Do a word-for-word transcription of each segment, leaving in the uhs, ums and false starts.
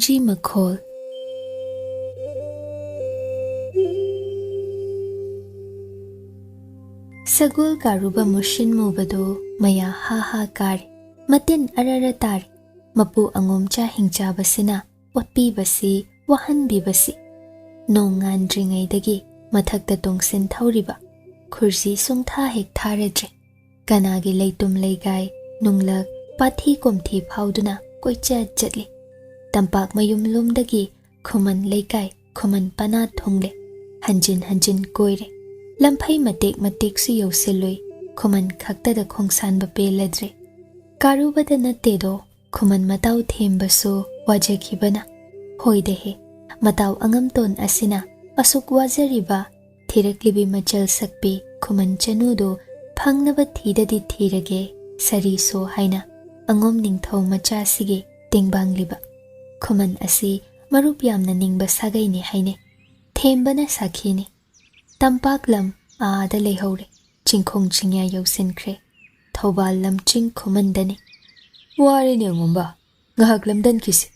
G ꯃꯈꯣꯜ꯫ ꯁꯒꯣꯜ ꯀꯥꯔꯨꯕ ꯃꯨꯁꯤꯟ ꯃꯨꯕꯗꯨ ꯃꯌꯥ ꯍꯥ ꯍꯥ ꯀꯥꯔꯦ꯫ ꯃꯇꯤꯟ ꯑꯔꯔ ꯇꯥꯔꯦ꯫ ꯃꯄꯨ ꯑꯉꯣꯝꯆꯥ ꯍꯤꯡꯆꯥꯕꯁꯤꯅ ꯑꯣꯠꯄꯤꯕꯁꯤ, ꯋꯥꯍꯟꯕꯤꯕꯁꯤ꯫ ꯅꯣꯡ ꯉꯥꯟꯗ꯭ꯔꯤꯉꯩꯗꯒꯤ ꯃꯊꯛꯇ ꯇꯣꯡꯁꯤꯟ ꯊꯧꯔꯤꯕ ꯈꯨꯔꯖꯤ ꯁꯨꯡꯊꯥ ꯍꯦꯛ ꯊꯥꯔꯗ꯭ꯔꯦ꯫ ꯀꯅꯥꯒꯤ ꯂꯩꯇꯨꯝ ꯂꯩꯒꯥꯏ, ꯅꯨꯡꯂꯛ, ꯄꯥꯊꯤ ꯀꯣꯝꯊꯤ ꯐꯥꯎꯗꯨꯅ ꯀꯣꯏꯆꯠ ꯆꯠꯂꯤ꯫ ꯇꯝꯄꯥꯛ ꯃꯌꯨꯝ ꯂꯣꯝꯗꯒꯤ ꯈꯨꯃꯟ ꯂꯩꯀꯥꯏ, ꯈꯨꯃꯟ ꯄꯅꯥ ꯊꯨꯡꯂꯦ꯫ ꯍꯟꯖꯤꯟ ꯍꯟꯖꯤꯟ ꯀꯣꯏꯔꯦ꯫ ꯂꯝꯐꯩ ꯃꯇꯦꯛ ꯃꯇꯦꯛꯁꯨ ꯌꯧꯁꯤꯜꯂꯨꯏ꯫ ꯈꯨꯃꯟ ꯈꯛꯇꯗ ꯈꯣꯡꯁꯥꯟꯕ ꯄꯦꯜꯂꯗ꯭ꯔꯦ꯫ ꯀꯥꯔꯨꯕꯗ ꯅꯠꯇꯦꯗꯣ, ꯈꯨꯃꯟ ꯃꯇꯥꯎ ꯊꯦꯝꯕꯁꯨ ꯋꯥꯖꯈꯤꯕꯅ꯫ ꯍꯣꯏꯗꯍꯦ, ꯃꯇꯥꯎ ꯑꯉꯝꯇꯣꯟ ꯑꯁꯤꯅ ꯑꯁꯨꯛ ꯋꯥꯖꯔꯤꯕ, ꯊꯤꯔꯛꯂꯤꯕꯤ ꯃꯆꯜ ꯁꯛꯄꯤ ꯈꯨꯃꯟ ꯆꯅꯨꯗꯨ ꯐꯪꯅꯕ ꯊꯤꯗꯗꯤ ꯊꯤꯔꯒꯦ ꯁꯥꯔꯤꯁꯣ ꯍꯥꯏꯅ ꯑꯉꯣꯝ ꯅꯤꯡꯊꯧ ꯃꯆꯥꯁꯤꯒꯤ ꯇꯦꯡꯕꯥꯡꯂꯤꯕ꯫ ꯈꯨꯃꯟ ꯑꯁꯤ ꯃꯔꯨꯞ ꯌꯥꯝꯅ ꯅꯤꯡꯕ ꯁꯥꯒꯩꯅꯤ ꯍꯥꯏꯅꯩ꯫ ꯊꯦꯝꯕꯅ ꯁꯥꯈꯤꯅꯤ꯫ ꯇꯝꯄꯥꯛ ꯂꯝ ꯑꯥꯗ ꯂꯩꯍꯧꯔꯦ꯫ ꯆꯤꯡꯈꯣꯡ ꯆꯤꯡꯌꯥ ꯌꯧꯁꯤꯟꯈ꯭ꯔꯦ꯫ ꯊꯧꯕꯥꯜ ꯂꯝꯆꯤꯡ ꯈꯨꯃꯟꯗꯅꯤ꯫ ꯋꯥꯔꯦꯅꯦ ꯑꯉꯣꯝꯕ, ꯉꯥꯏꯍꯥꯛ ꯂꯝꯗꯟꯈꯤꯁꯤ꯫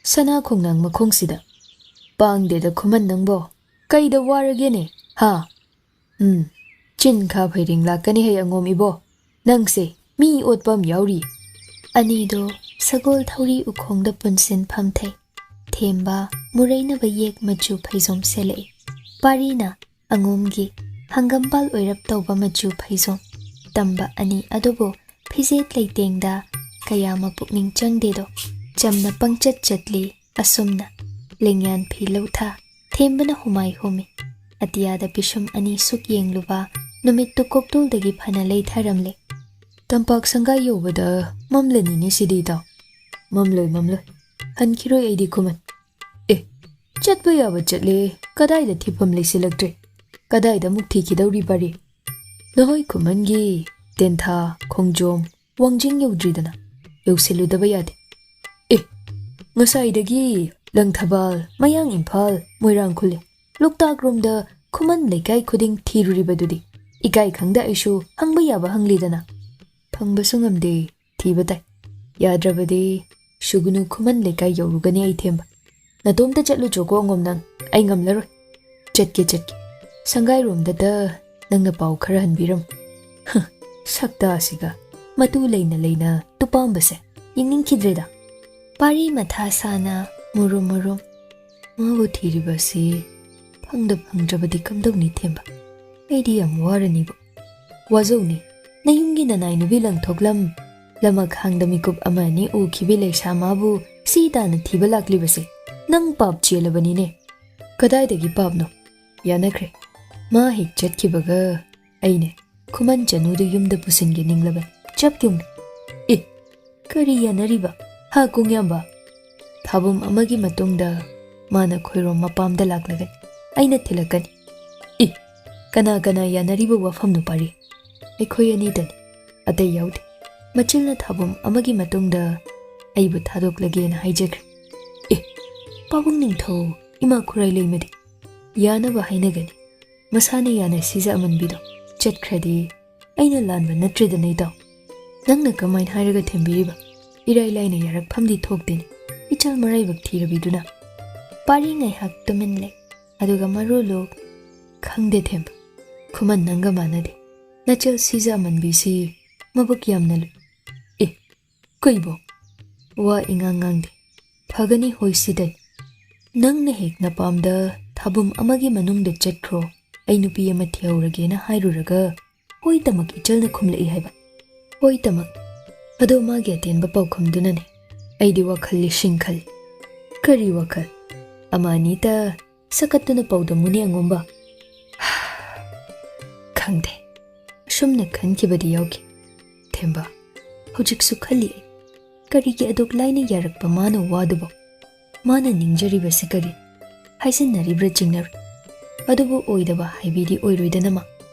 ꯁꯅꯥ ꯈꯣꯡꯅꯥꯡ ꯃꯈꯣꯡꯁꯤꯗ꯫ ꯄꯥꯡꯗꯦꯗ ꯈꯨꯃꯟ ꯅꯪꯕꯣ꯫ ꯀꯩꯗ ꯋꯥꯔꯒꯦꯅꯦ? ꯍꯥ? ꯎꯝ, ꯆꯤꯟ ꯈꯥ ꯐꯩꯔꯦꯡ ꯂꯥꯛꯀꯅꯤ ꯍꯩ ꯑꯉꯣꯝ ꯏꯕꯣ꯫ ꯅꯪꯁꯦ ꯃꯤ ꯑꯣꯠꯄ ꯑꯃ ꯌꯥꯎꯔꯤ꯫ ꯑꯅꯤꯗꯣ ꯁꯒꯣꯜ ꯊꯧꯔꯤ ꯎꯈꯣꯡꯗ ꯄꯨꯟꯁꯤꯟ ꯐꯝꯊꯩ꯫ ꯊꯦꯝꯕ ꯃꯨꯔꯩꯅꯕ ꯌꯦꯛ ꯃꯆꯨ ꯐꯩꯖꯣꯝ ꯁꯦꯠꯂꯛꯏ꯫ ꯄꯥꯔꯤꯅ ꯑꯉꯣꯝꯒꯤ ꯍꯪꯒꯝꯄꯥꯜ ꯑꯣꯏꯔꯞ ꯇꯧꯕ ꯃꯆꯨ ꯐꯩꯖꯣꯝ꯫ ꯇꯝꯕ ꯑꯅꯤ ꯑꯗꯨꯕꯨ ꯐꯤꯖꯦꯠ ꯂꯩꯇꯦꯡꯗ ꯀꯌꯥꯃ ꯄꯨꯛꯅꯤꯡ ꯆꯪꯗꯦꯗꯣ꯫ ꯆꯝꯅ ꯄꯪꯆꯠ ꯆꯠꯂꯤ꯫ ꯑꯁꯨꯝꯅ ꯂꯦꯡꯌꯥꯟ ꯐꯤ ꯂꯧꯊꯥ ꯊꯦꯝꯕꯅ ꯍꯨꯃꯥꯏ ꯍꯨꯝꯃꯤ꯫ ꯑꯇꯤꯌꯥꯗ ꯄꯤꯁꯨꯝ ꯑꯅꯤ ꯁꯨꯛ ꯌꯦꯡꯂꯨꯕ ꯅꯨꯃꯤꯠꯇꯨ ꯀꯣꯛꯇꯣꯜꯗꯒꯤ ꯐꯅ ꯂꯩꯊꯔꯝꯂꯦ꯫ ꯇꯝꯄꯥꯛ ꯁꯪꯒꯥꯏ ꯌꯧꯕꯗ ꯃꯝꯂꯅꯤꯅꯦ ꯁꯤꯗꯤ ꯏꯇꯥꯎ꯫ ꯃꯝꯂꯣꯏ, ꯃꯝꯂꯣꯏ꯫ ꯍꯟꯈꯤꯔꯣꯏ ꯑꯩꯗꯤ ꯈꯨꯃꯟ꯫ ꯑꯦ, ꯆꯠꯄ ꯌꯥꯕ ꯆꯠꯂꯦ, ꯀꯗꯥꯏꯗ ꯊꯤꯐꯝ ꯂꯩꯁꯤꯜꯂꯛꯇ꯭ꯔꯦ? ꯀꯗꯥꯏꯗ ꯑꯃꯨꯛ ꯊꯤꯈꯤꯗꯧꯔꯤꯕꯔꯤ? ꯅꯈꯣꯏ ꯈꯨꯃꯟꯒꯤ ꯇꯦꯟꯊꯥ, ꯈꯣꯡꯖꯣꯝ, ꯋꯥꯡꯖꯤꯡ ꯌꯧꯗ꯭ꯔꯤꯗꯅ ꯌꯧꯁꯤꯜꯂꯨꯗꯕ ꯌꯥꯗꯦ꯫ ꯑꯦ, ꯉꯁꯥꯏꯗꯒꯤ ꯂꯪꯊꯕꯥꯜ, ꯃꯌꯥꯡ ꯏꯝꯐꯥꯜ, ꯃꯣꯏꯔꯥꯡ ꯈꯨꯜꯂꯦ, ꯂꯣꯛꯇꯥꯛ ꯔꯣꯝꯗ ꯈꯨꯃꯟ ꯂꯩꯀꯥꯏ ꯈꯨꯗꯤꯡ ꯊꯤꯔꯨꯔꯤꯕꯗꯨꯗꯤ ꯏꯀꯥꯏ ꯈꯪꯗ ꯑꯩꯁꯨ ꯍꯪꯕ ꯌꯥꯕ ꯍꯪꯂꯤꯗꯅ꯫ ꯐꯪꯕꯁꯨ ꯉꯝꯗꯦ, ꯊꯤꯕ ꯇꯥꯏ꯫ ꯌꯥꯗ꯭ꯔꯕꯗꯤ ꯁꯨꯒꯅꯨ, ꯈꯨꯃꯟ ꯂꯩꯀꯥꯏ ꯌꯧꯔꯨꯒꯅꯤ ꯑꯩ, ꯊꯦꯝꯕ꯫ ꯅꯇꯣꯝꯇ ꯆꯠꯂꯨꯆꯣꯀꯣ, ꯑꯉꯣꯝ, ꯅꯪ꯫ ꯑꯩ ꯉꯝꯂꯔꯣꯏ꯫ "ꯆꯠꯀꯦ, ꯆꯠꯀꯦ꯫ ꯁꯪꯒꯥꯏꯔꯣꯝꯗꯗ ꯅꯪꯅ ꯄꯥꯎ ꯈꯔ ꯍꯟꯕꯤꯔꯝꯃꯨ꯫" ꯍ, ꯁꯛꯇꯥꯁꯤꯒ꯫ ꯃꯇꯨ ꯂꯩꯅ ꯂꯩꯅ ꯇꯨꯄꯥꯝꯕꯁꯦ ꯌꯦꯡꯅꯤꯡꯈꯤꯗ꯭ꯔꯦꯗ꯫ ꯄꯥꯔꯤ ꯃꯊꯥ ꯁꯥꯅ ꯃꯨꯔꯨꯝ ꯃꯨꯔꯨꯝ꯫ ꯃꯥꯕꯨ ꯊꯤꯔꯤꯕꯁꯤ ꯐꯪꯗ ꯐꯪꯗ꯭ꯔꯕꯗꯤ ꯀꯝꯗꯧꯅꯤ, ꯊꯦꯝꯕ? ꯑꯩꯗꯤ ꯌꯥꯝ ꯋꯥꯔꯅꯤꯕꯨ꯫ ꯋꯥꯖꯧꯅꯤ, ꯅꯌꯨꯝꯒꯤ ꯅꯅꯥꯏ ꯅꯨꯄꯤ ꯂꯪꯊꯣꯛꯂꯝ꯫ ꯂꯃꯈꯥꯡꯗ ꯃꯤꯀꯨꯞ ꯑꯃ ꯑꯅꯤ ꯎꯈꯤꯕꯤ ꯂꯩꯁꯥ ꯃꯥꯕꯨ ꯁꯤ ꯇꯥꯅ ꯊꯤꯕ ꯂꯥꯛꯂꯤꯕꯁꯦ ꯅꯪ ꯄꯥꯞ ꯆꯦꯜꯂꯕꯅꯤꯅꯦ꯫ ꯀꯗꯥꯏꯗꯒꯤ ꯄꯥꯞꯅꯣ? ꯌꯥꯅꯈ꯭ꯔꯦ꯫ ꯃꯥ ꯍꯦꯛ ꯆꯠꯈꯤꯕꯒ ꯑꯩꯅꯦ ꯈꯨꯃꯟ ꯆꯅꯨꯗꯨ ꯌꯨꯝꯗ ꯄꯨꯁꯤꯟꯒꯦ ꯅꯤꯡꯂꯕꯅꯤ꯫ ꯆꯞ ꯌꯨꯡꯅ꯫ ꯑꯦ, ꯀꯔꯤ ꯌꯥꯅꯔꯤꯕ? ꯍꯥ, ꯀꯣꯡꯌꯥꯝꯕ? ꯊꯥꯕꯨꯝ ꯑꯃꯒꯤ ꯃꯇꯨꯡꯗ ꯃꯥꯅ ꯈꯣꯏꯔꯣꯝ ꯃꯄꯥꯝꯗ ꯂꯥꯛꯂꯒꯅꯤ꯫ ꯑꯩꯅ ꯊꯤꯜꯂꯛꯀꯅꯤ꯫ ꯑꯦ, ꯀꯅꯥ ꯀꯅꯥ ꯌꯥꯅꯔꯤꯕ ꯋꯥꯐꯝꯅꯣ, ꯄꯥꯔꯤ? ꯑꯩꯈꯣꯏ ꯑꯅꯤꯗꯅꯤ, ꯑꯇꯩ ꯌꯥꯎꯗꯦ꯫ ꯃꯆꯤꯜꯅ ꯊꯥꯕꯨꯝ ꯑꯃꯒꯤ ꯃꯇꯨꯡꯗ ꯑꯩꯕꯨ ꯊꯥꯗꯣꯛꯂꯒꯦꯅ ꯍꯥꯏꯖꯈ꯭ꯔꯦ꯫ ꯑꯦ, ꯄꯥꯕꯨꯡ ꯅꯤꯡꯊꯧ, ꯏꯃꯥ ꯈꯨꯔꯥꯏ ꯂꯩꯃꯗꯤ? ꯌꯥꯅꯕ ꯍꯥꯏꯅꯒꯅꯤ꯫ ꯃꯁꯥꯅ ꯌꯥꯅ ꯁꯤꯖ ꯑꯃꯟꯕꯤꯗꯣ ꯆꯠꯈ꯭ꯔꯗꯤ ꯑꯩꯅ ꯂꯥꯟꯕ ꯅꯠꯇ꯭ꯔꯦꯗꯅ, ꯏꯇꯥꯎ꯫ ꯅꯪꯅ ꯀꯃꯥꯏꯅ ꯍꯥꯏꯔꯒ ꯊꯦꯝꯕꯤꯔꯤꯕ? ꯏꯔꯥꯏ ꯂꯥꯏꯅ ꯌꯥꯔꯛꯐꯝꯗꯤ ꯊꯣꯛꯇꯦꯅꯦ, ꯏꯆꯜ ꯃꯔꯥꯏꯕꯛ ꯊꯤꯔꯕꯤꯗꯨꯅ꯫ ꯄꯥꯔꯤ ꯉꯥꯏꯍꯥꯛ ꯇꯨꯃꯤꯟ ꯂꯩ, ꯑꯗꯨꯒ ꯃꯔꯣꯜꯂꯨ, "ꯈꯪꯗꯦ, ꯊꯦꯝꯕ꯫ ꯈꯨꯃꯟ, ꯅꯪꯒ ꯃꯥꯟꯅꯗꯦ꯫ ꯅꯆꯜ ꯁꯤꯖ ꯑꯃꯟꯕꯤꯁꯤ ꯃꯕꯨꯛ ꯌꯥꯝꯅ ꯂꯨ-" ꯑꯦ, ꯀꯩꯕꯣ? ꯋꯥ ꯏꯉꯥꯡ ꯉꯥꯡꯗꯦ꯫ ꯐꯒꯅꯤ, ꯍꯣꯏ, ꯁꯤꯗꯅꯤ꯫ ꯅꯪꯅ ꯍꯦꯛ ꯅꯄꯥꯝꯗ ꯊꯥꯕꯨꯝ ꯑꯃꯒꯤ ꯃꯅꯨꯡꯗ ꯆꯠꯈ꯭ꯔꯣ, ꯑꯩ ꯅꯨꯄꯤ ꯑꯃ ꯊꯤꯍꯧꯔꯒꯦꯅ ꯍꯥꯏꯔꯨꯔꯒ, ꯍꯣꯏꯇꯃꯛ ꯏꯆꯜꯅ ꯈꯨꯝꯂꯛꯏ ꯍꯥꯏꯕ꯫ ꯍꯣꯏꯇꯃꯛ꯫ ꯑꯗꯣ ꯃꯥꯒꯤ ꯑꯇꯦꯟꯕ ꯄꯥꯎꯈꯨꯝꯗꯨꯅꯅꯦ ꯑꯩꯗꯤ ꯋꯥꯈꯜ ꯂꯤꯁꯤꯡ ꯈꯜꯂꯤ꯫ ꯀꯔꯤ ꯋꯥꯈꯜ? ꯑꯃ ꯑꯅꯤꯇ ꯁꯛꯀꯠꯇꯨꯅ ꯄꯥꯎꯗꯝꯃꯨꯅꯦ, ꯑꯉꯣꯝꯕ꯫ ꯈꯪꯗꯦ꯫ ꯑꯁꯨꯝꯅ ꯈꯟꯈꯤꯕꯗꯤ ꯌꯥꯎꯈꯤ꯫ ꯊꯦꯝꯕ, ꯍꯧꯖꯤꯛꯁꯨ ꯈꯜꯂꯤ ꯑꯩ꯫ ꯀꯔꯤꯒꯤ ꯑꯗꯨꯛ ꯂꯥꯏꯅ ꯌꯥꯔꯛꯄ ꯃꯥꯅ ꯋꯥꯗꯨꯕꯣ? ꯃꯥꯅ ꯅꯤꯡꯖꯔꯤꯕꯁꯤ ꯀꯔꯤ? ꯍꯥꯏꯖꯤꯟꯅꯔꯤꯕ꯭ꯔꯥ ꯆꯤꯡꯅꯔꯤ꯫ ꯑꯗꯨꯕꯨ ꯑꯣꯏꯗꯕ ꯍꯥꯏꯕꯤꯗꯤ ꯑꯣꯏꯔꯣꯏꯗꯅ ꯃꯥ꯫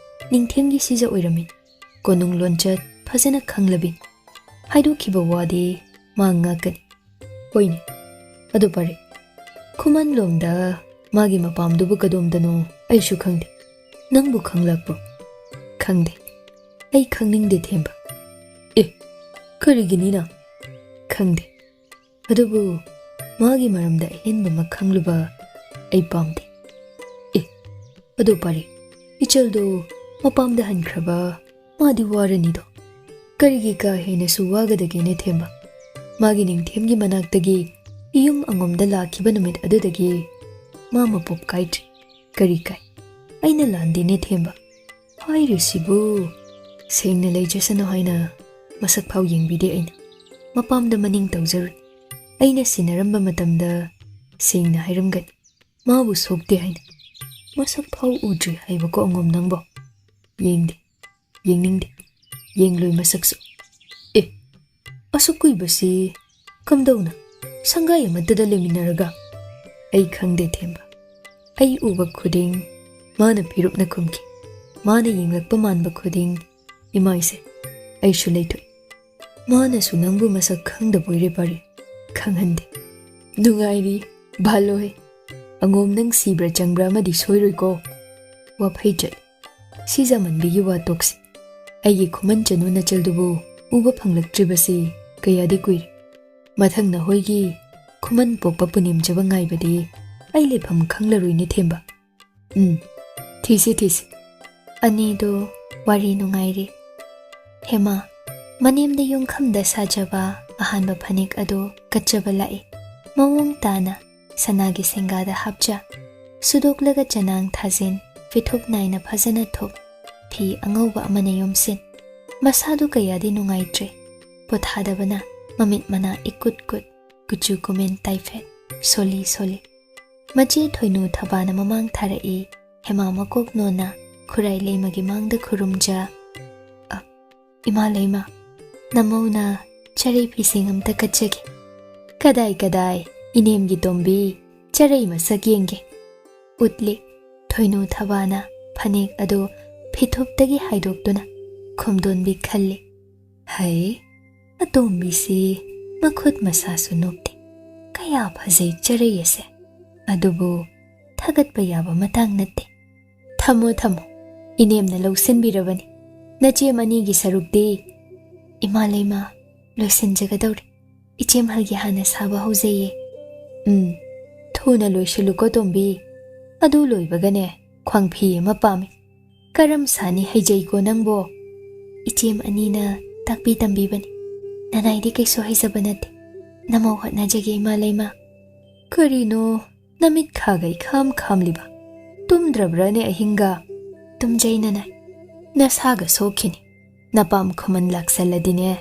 ꯅꯤꯡꯊꯦꯝꯒꯤ ꯁꯤꯖ ꯑꯣꯏꯔꯝꯃꯤ꯫ ꯀꯣꯅꯨꯡ ꯂꯣꯟꯆꯠ ꯐꯖꯅ ꯈꯪꯂꯕꯤ꯫ ꯍꯥꯏꯗꯣꯛꯈꯤꯕ ꯋꯥꯗꯤ ꯃꯥ ꯉꯥꯛꯀꯅꯤ꯫ ꯍꯣꯏꯅꯦ꯫ ꯑꯗꯨ ꯐꯔꯦ꯫ ꯈꯨꯃꯟꯂꯣꯝꯗ ꯃꯥꯒꯤ ꯃꯄꯥꯝꯗꯨꯕꯨ ꯀꯗꯣꯝꯗꯅꯣ ꯑꯩꯁꯨ ꯈꯪꯗꯦ꯫ ꯅꯪꯕꯨ ꯈꯪꯂꯛꯄ꯭ꯔꯣ? ꯈꯪꯗꯦ꯫ ꯑꯩ ꯈꯪꯅꯤꯡꯗꯦ, ꯊꯦꯝꯕ꯫ ꯑꯦ, ꯀꯔꯤꯒꯤꯅꯤꯅ? ꯈꯪꯗꯦ꯫ ꯑꯗꯨꯕꯨ ꯃꯥꯒꯤ ꯃꯔꯝꯗ ꯑꯍꯦꯟꯕ ꯑꯃ ꯈꯪꯂꯨꯕ ꯑꯩ ꯄꯥꯝꯗꯦ꯫ ꯑꯦ, ꯑꯗꯨ ꯄꯥꯔꯤ, ꯏꯆꯜꯗꯨ ꯃꯄꯥꯝꯗ ꯍꯟꯈ꯭ꯔꯕ? ꯃꯥꯗꯤ ꯋꯥꯔꯅꯤꯗꯣ꯫ ꯀꯔꯤꯒꯤ ꯀꯥ ꯍꯦꯟꯅꯁꯨ ꯋꯥꯒꯗꯒꯦꯅꯦ ꯊꯦꯝꯕ? ꯃꯥꯒꯤ ꯅꯤꯡꯊꯦꯝꯒꯤ ꯃꯅꯥꯛꯇꯒꯤ ꯌꯨꯝ ꯑꯉꯣꯝꯗ ꯂꯥꯛꯈꯤꯕ ꯅꯨꯃꯤꯠ ꯑꯗꯨꯗꯒꯤ ꯃꯥ ꯃꯄꯣꯞ ꯀꯥꯏꯗ꯭ꯔꯤ꯫ ꯀꯔꯤ ꯀꯥꯏ? ꯑꯩꯅ ꯂꯥꯟꯗꯦꯅꯦ ꯊꯦꯝꯕ꯫ ꯍꯥꯏꯔꯤꯁꯤꯕꯨ? ꯁꯦꯡꯅ ꯂꯩꯖꯁꯅꯨ ꯍꯥꯏꯅ ꯃꯁꯛ ꯐꯥꯎ ꯌꯦꯡꯕꯤꯗꯦ ꯑꯩꯅ꯫ ꯃꯄꯥꯝꯗ ꯃꯅꯤꯡ ꯇꯧꯖꯔꯨꯏ꯫ ꯑꯩꯅ ꯁꯤꯟꯅꯔꯝꯕ ꯃꯇꯝꯗ ꯁꯦꯡꯅ ꯍꯥꯏꯔꯝꯒꯅꯤ꯫ ꯃꯥꯕꯨ ꯁꯣꯛꯇꯦ ꯍꯥꯏꯅ꯫ ꯃꯁꯛ ꯐꯥꯎ ꯎꯗ꯭ꯔꯤ ꯍꯥꯏꯕꯀꯣ ꯑꯉꯣꯝ ꯅꯪꯕꯣ? ꯌꯦꯡꯗꯦ, ꯌꯦꯡꯅꯤꯡꯗꯦ, ꯌꯦꯡꯂꯣꯏ ꯃꯁꯛꯁꯨ꯫ ꯑꯦ, ꯑꯁꯨꯛ ꯀꯨꯏꯕꯁꯤ ꯀꯝꯗꯧꯅ ꯁꯪꯒꯥꯏ ꯑꯃꯠꯇꯗ ꯂꯩꯃꯤꯟꯅꯔꯒ? ꯑꯩ ꯈꯪꯗꯦ ꯊꯦꯝꯕ꯫ ꯑꯩ ꯎꯕ ꯈꯨꯗꯤꯡ ꯃꯥꯅ ꯐꯤꯔꯨꯞꯅ ꯈꯨꯝꯈꯤ꯫ ꯃꯥꯅ ꯌꯦꯡꯂꯛꯄ ꯃꯥꯟꯕ ꯈꯨꯗꯤꯡ ꯏꯃꯥꯏꯁꯦ, ꯑꯩꯁꯨ ꯂꯩꯊꯣꯛꯏ꯫ ꯃꯥꯅꯁꯨ ꯅꯪꯕꯨ ꯃꯁꯛ ꯈꯪꯗꯕꯣꯏꯔꯦ ꯄꯥꯔꯤ? ꯈꯪꯍꯟꯗꯦ꯫ ꯅꯨꯡꯉꯥꯏꯔꯤ, ꯚꯥꯂꯣꯏ꯫ ꯑꯉꯣꯝ ꯅꯪ ꯁꯤꯕ꯭ꯔꯥ ꯆꯪꯕ꯭ꯔꯥ ꯑꯃꯗꯤ ꯁꯣꯏꯔꯣꯏꯀꯣ꯫ ꯋꯥꯐꯩ ꯆꯠꯂꯤ꯫ ꯁꯤꯖꯥꯃꯟꯕꯤꯒꯤ ꯋꯥ ꯇꯣꯛꯁꯤ꯫ ꯑꯩꯒꯤ ꯈꯨꯃꯟ ꯆꯅꯨ ꯅꯆꯜꯗꯨꯕꯨ ꯎꯕ ꯐꯪꯂꯛꯇ꯭ꯔꯤꯕꯁꯤ ꯀꯌꯥꯗꯤ ꯀꯨꯏꯔꯦ꯫ ꯃꯊꯪ ꯅꯈꯣꯏꯒꯤ ꯈꯨꯃꯟ ꯄꯣꯛꯄ ꯄꯨꯅꯦꯝꯖꯕ ꯉꯥꯏꯕꯗꯤ ꯑꯩ ꯂꯩꯐꯝ ꯈꯪꯂꯔꯣꯏꯅꯦ ꯊꯦꯝꯕ꯫ ꯎꯝ, ꯊꯤꯁꯤ, ꯊꯤꯁꯤ꯫ ꯑꯅꯤꯗꯨ ꯋꯥꯔꯤ ꯅꯨꯡꯉꯥꯏꯔꯤ꯫ ꯍꯦꯃꯥ, ꯃꯅꯦꯝꯗ ꯌꯨꯝꯈꯝꯗ ꯁꯥꯖꯕ ꯑꯍꯥꯟꯕ ꯐꯅꯦꯛ ꯑꯗꯨ ꯀꯠꯆꯕ ꯂꯥꯛꯏ꯫ ꯃꯑꯣꯡ ꯇꯥꯅ ꯁꯅꯥꯒꯤ ꯁꯦꯡꯒꯥꯗ ꯍꯥꯞꯆ꯫ ꯁꯨꯗꯣꯛꯂꯒ ꯆꯅꯥꯡ ꯊꯥꯖꯤꯟ, ꯐꯤꯊꯨꯞ ꯅꯥꯏꯅ ꯐꯖꯅ ꯊꯨꯞ, ꯐꯤ ꯑꯉꯧꯕ ꯑꯃꯅ ꯌꯣꯝꯁꯤꯟ꯫ ꯃꯁꯥꯗꯨ ꯀꯌꯥꯗꯤ ꯅꯨꯡꯉꯥꯏꯇ꯭ꯔꯦ꯫ ꯄꯣꯊꯥꯗꯕꯅ ꯃꯃꯤꯠ ꯃꯅꯥ ꯏꯀꯨꯠ ꯀꯨꯠ, ꯀꯨꯆꯨ ꯀꯨꯃꯦꯟ ꯇꯥꯏꯐꯦꯠ, ꯁꯣꯜꯂꯤ ꯁꯣꯜꯂꯤ꯫ ꯃꯆꯦ ꯊꯣꯏꯅꯨ ꯊꯕꯥꯅ ꯃꯃꯥꯡ ꯊꯥꯔꯛꯏ꯫ ꯍꯦꯃꯥ ꯃꯀꯣꯛ ꯅꯣꯟꯅ ꯈꯨꯔꯥꯏ ꯂꯩꯃꯒꯤ ꯃꯥꯡꯗ ꯈꯨꯔꯨꯝꯖ꯫ ꯑ, ꯏꯃꯥ ꯂꯩꯃ, ꯅꯃꯧꯅ ꯆꯔꯩ ꯐꯤꯁꯦꯡ ꯑꯝꯇ ꯀꯠꯆꯒꯦ꯫ ꯀꯗꯥꯏ ꯀꯗꯥꯏ, ꯏꯅꯦꯝꯒꯤ ꯇꯣꯝꯕꯤ, ꯆꯔꯩ ꯃꯁꯛ ꯌꯦꯡꯒꯦ꯫ ꯎꯠꯂꯤ꯫ ꯊꯣꯏꯅꯨ ꯊꯕꯥꯅ ꯐꯅꯦꯛ ꯑꯗꯨ ꯐꯤꯊꯨꯞꯇꯒꯤ ꯍꯥꯏꯗꯣꯛꯇꯨꯅ ꯈꯣꯝꯗꯣꯟꯕꯤ ꯈꯜꯂꯤ꯫ ꯍꯩ, ꯑꯇꯣꯝꯕꯤꯁꯤ ꯃꯈꯨꯠ ꯃꯁꯥꯁꯨ ꯅꯣꯞꯇꯦ꯫ ꯀꯌꯥ ꯐꯖꯩ ꯆꯔꯩ ꯑꯁꯦ꯫ ꯑꯗꯨꯕꯨ ꯊꯥꯒꯠꯄ ꯌꯥꯕ ꯃꯇꯥꯡ ꯅꯠꯇꯦ꯫ ꯊꯝꯃꯣ, ꯊꯝꯃꯣ꯫ ꯏꯅꯦꯝꯅ ꯂꯧꯁꯤꯟꯕꯤꯔꯕꯅꯤ꯫ ꯅꯆꯦꯝ ꯑꯅꯤꯒꯤ ꯁꯔꯨꯛꯇꯤ ꯏꯃꯥ ꯂꯩꯃ ꯂꯣꯏꯁꯤꯟꯖꯒꯗꯧꯔꯤ꯫ ꯏꯆꯦꯝꯍꯜꯒꯤ ꯍꯥꯟꯅ ꯁꯥꯕ ꯍꯧꯖꯩꯌꯦ꯫ ꯎꯝ, ꯊꯨꯅ ꯂꯣꯏꯁꯤꯜꯂꯨꯀꯣ ꯇꯣꯝꯕꯤ꯫ ꯑꯗꯨ ꯂꯣꯏꯕꯒꯅꯦ, ꯈ꯭ꯋꯥꯡꯐꯤ ꯑꯃ ꯄꯥꯝꯃꯤ꯫ ꯀꯔꯝ ꯁꯥꯅꯤ ꯍꯩꯖꯩꯀꯣ ꯅꯪꯕꯣ? ꯏꯆꯦꯝ ꯑꯅꯤꯅ ꯇꯥꯛꯄꯤ ꯇꯝꯕꯤꯕꯅꯤ꯫ ꯅꯅꯥꯏꯗꯤ ꯀꯩꯁꯨ ꯍꯩꯖꯕ ꯅꯠꯇꯦ꯫ ꯅꯃꯧ ꯍꯣꯠꯅꯖꯒꯦ ꯏꯃꯥ ꯂꯩꯃ꯫ ꯀꯔꯤꯅꯣ, ꯅꯃꯤꯠ ꯈꯥꯒꯩ ꯈꯥꯝ ꯈꯥꯝꯂꯤꯕ? ꯇꯨꯝꯗ꯭ꯔꯕ꯭ꯔꯅꯦ ꯑꯍꯤꯡꯒ? ꯇꯨꯝꯖꯩ ꯅꯅꯥꯏ꯫ ꯅꯁꯥꯒ ꯁꯣꯛꯈꯤꯅꯤ꯫ ꯅꯄꯥꯝ ꯈꯨꯃꯟ ꯂꯥꯛꯁꯜꯂꯗꯤꯅꯦ,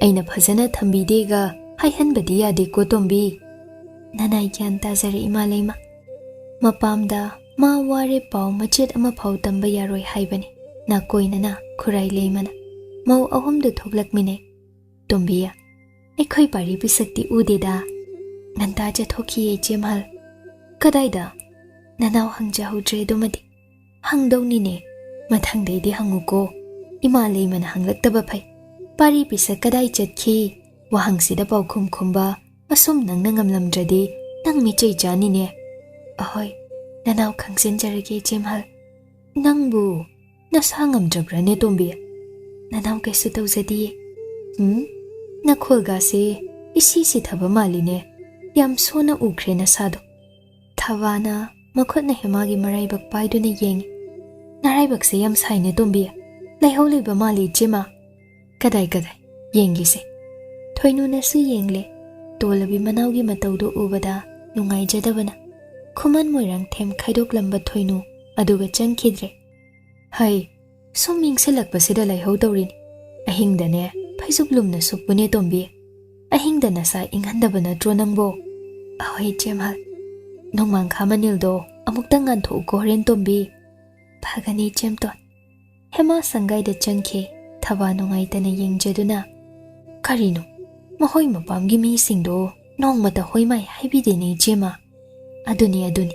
ꯑꯩꯅ ꯐꯖꯅ ꯊꯝꯕꯤꯗꯦꯒ ꯍꯥꯏꯍꯟꯕꯗꯤ ꯌꯥꯗꯦꯀꯣ ꯇꯣꯝꯕꯤ꯫ ꯅꯅꯥꯏ ꯒ꯭ꯌꯥꯟ ꯇꯥꯖꯔꯦ ꯏꯃꯥ ꯂꯩꯃ꯫ ꯃꯄꯥꯝꯗ ꯃꯥ ꯋꯥꯔꯦ ꯄꯥꯎ ꯃꯆꯦꯠ ꯑꯃꯐꯥꯎ ꯇꯝꯕ ꯌꯥꯔꯣꯏ ꯍꯥꯏꯕꯅꯤ꯫ ꯅꯥꯀꯣꯏꯅꯅ ꯈꯨꯔꯥꯏ ꯂꯩꯃꯅ꯫ ꯃꯧ ꯑꯍꯨꯝꯗꯨ ꯊꯣꯛꯂꯛꯃꯤꯅꯩ꯫ ꯇꯣꯝꯕꯤ, ꯑꯩꯈꯣꯏ ꯄꯥꯔꯤ ꯄꯤꯁꯛꯇꯤ ꯎꯗꯦꯗ꯫ ꯉꯟꯇꯥ ꯆꯠꯊꯣꯛꯈꯤꯌꯦ ꯏꯆꯦꯝꯍꯜ꯫ ꯀꯗꯥꯏꯗ? ꯅꯅꯥꯎ ꯍꯪꯖꯍꯧꯗ꯭ꯔꯦ ꯑꯗꯨꯃꯗꯤ꯫ ꯍꯪꯗꯧꯅꯤꯅꯦ꯫ ꯃꯊꯪꯗꯩꯗꯤ ꯍꯪꯉꯨꯀꯣ꯫ ꯏꯃꯥ ꯂꯩꯃꯅ ꯍꯪꯂꯛꯇꯕ ꯐꯩ꯫ ꯄꯥꯔꯤ ꯄꯤꯁꯛ ꯀꯗꯥꯏ ꯆꯠꯈꯤ? ꯋꯥꯍꯪꯁꯤꯗ ꯄꯥꯎꯈꯨꯝ ꯈꯨꯝꯕ ꯑꯁꯨꯝ ꯅꯪꯅ ꯉꯝꯂꯝꯗ꯭ꯔꯗꯤ ꯅꯪ ꯃꯤꯆꯩ ꯆꯥꯅꯤꯅꯦ꯫ ꯑꯍꯣꯏ, ꯅꯅꯥꯎ ꯈꯪꯖꯤꯟꯖꯔꯒꯦ ꯏꯆꯦꯝꯍꯜ꯫ ꯅꯪꯕꯨ ꯅꯁꯥ ꯉꯝꯗ꯭ꯔꯕ꯭ꯔꯅꯦ ꯇꯣꯝꯕꯤ? ꯅꯅꯥꯎ ꯀꯩꯁꯨ ꯇꯧꯖꯗꯤꯌꯦ꯫ ꯎꯝ? ꯅꯈꯣꯜꯒꯥꯁꯦ ꯏꯁꯤ ꯁꯤꯊꯕ ꯃꯥꯜꯂꯤꯅꯦ꯫ ꯌꯥꯝ ꯁꯣꯟꯅ ꯎꯈ꯭ꯔꯦ ꯅꯁꯥꯗꯣ꯫ ꯊꯕꯥꯅ ꯃꯈꯨꯠꯅ ꯍꯦꯃꯥꯒꯤ ꯃꯔꯥꯏꯕꯛ ꯄꯥꯏꯗꯨꯅ ꯌꯦꯡꯉꯤ꯫ ꯅꯔꯥꯏꯕꯛꯁꯦ ꯌꯥꯝ ꯁꯥꯏꯅꯦ ꯇꯣꯝꯕꯤ꯫ ꯂꯩꯍꯧ ꯂꯩꯕ ꯃꯥꯜꯂꯤ ꯏꯆꯦꯃ꯫ ꯀꯗꯥꯏ ꯀꯗꯥꯏ? ꯌꯦꯡꯒꯦꯁꯦ꯫ ꯊꯣꯏꯅꯨꯅꯁꯨ ꯌꯦꯡꯂꯦ꯫ ꯇꯣꯜꯂꯕꯤ ꯃꯅꯥꯎꯒꯤ ꯃꯇꯧꯗꯨ ꯎꯕꯗ ꯅꯨꯡꯉꯥꯏꯖꯗꯕꯅ ꯈꯨꯃꯟ ꯃꯣꯏꯔꯥꯡꯊꯦꯝ ꯈꯥꯏꯗꯣꯛꯂꯝꯕ ꯊꯣꯏꯅꯨ ꯑꯗꯨꯒ ꯆꯪꯈꯤꯗ꯭ꯔꯦ꯫ ꯍꯩ, ꯁꯨꯝ ꯌꯦꯡꯁꯤꯜꯂꯛꯄꯁꯤꯗ ꯂꯩꯍꯧ ꯇꯧꯔꯤꯅꯤ꯫ ꯑꯍꯤꯡꯗꯅꯦ ꯐꯩꯖꯨꯞ ꯂꯨꯝꯅ ꯁꯨꯞꯄꯨꯅꯦ ꯇꯣꯝꯕꯤ꯫ ꯑꯍꯤꯡꯗ ꯅꯁꯥ ꯏꯪꯍꯟꯗꯕ ꯅꯠꯇ꯭ꯔꯣ ꯅꯪꯕꯣ? ꯑꯍꯣꯏ ꯏꯆꯦꯝꯍꯜ꯫ ꯅꯣꯡꯃꯥꯡꯈꯥ ꯃꯅꯤꯜꯗꯣ ꯑꯃꯨꯛꯇꯪ ꯉꯥꯟꯊꯣꯛꯎꯀꯣ ꯍꯣꯔꯦꯟ ꯇꯣꯝꯕꯤ꯫ ꯐꯒꯅꯤ ꯏꯆꯦꯝꯇꯣꯟ꯫ ꯍꯦꯃꯥ ꯁꯪꯒꯥꯏꯗ ꯆꯪꯈꯤ꯫ ꯊꯕꯥ ꯅꯨꯡꯉꯥꯏꯇꯅ ꯌꯦꯡꯖꯗꯨꯅ, ꯀꯔꯤꯅꯣ? ꯃꯈꯣꯏ ꯃꯄꯥꯝꯒꯤ ꯃꯤꯁꯤꯡꯗꯣ ꯅꯣꯡꯃꯇ ꯍꯣꯏ ꯃꯥꯏ ꯍꯥꯏꯕꯤꯗꯦꯅꯦ ꯏꯆꯦꯃ꯫ ꯑꯗꯨꯅꯤ, ꯑꯗꯨꯅꯤ꯫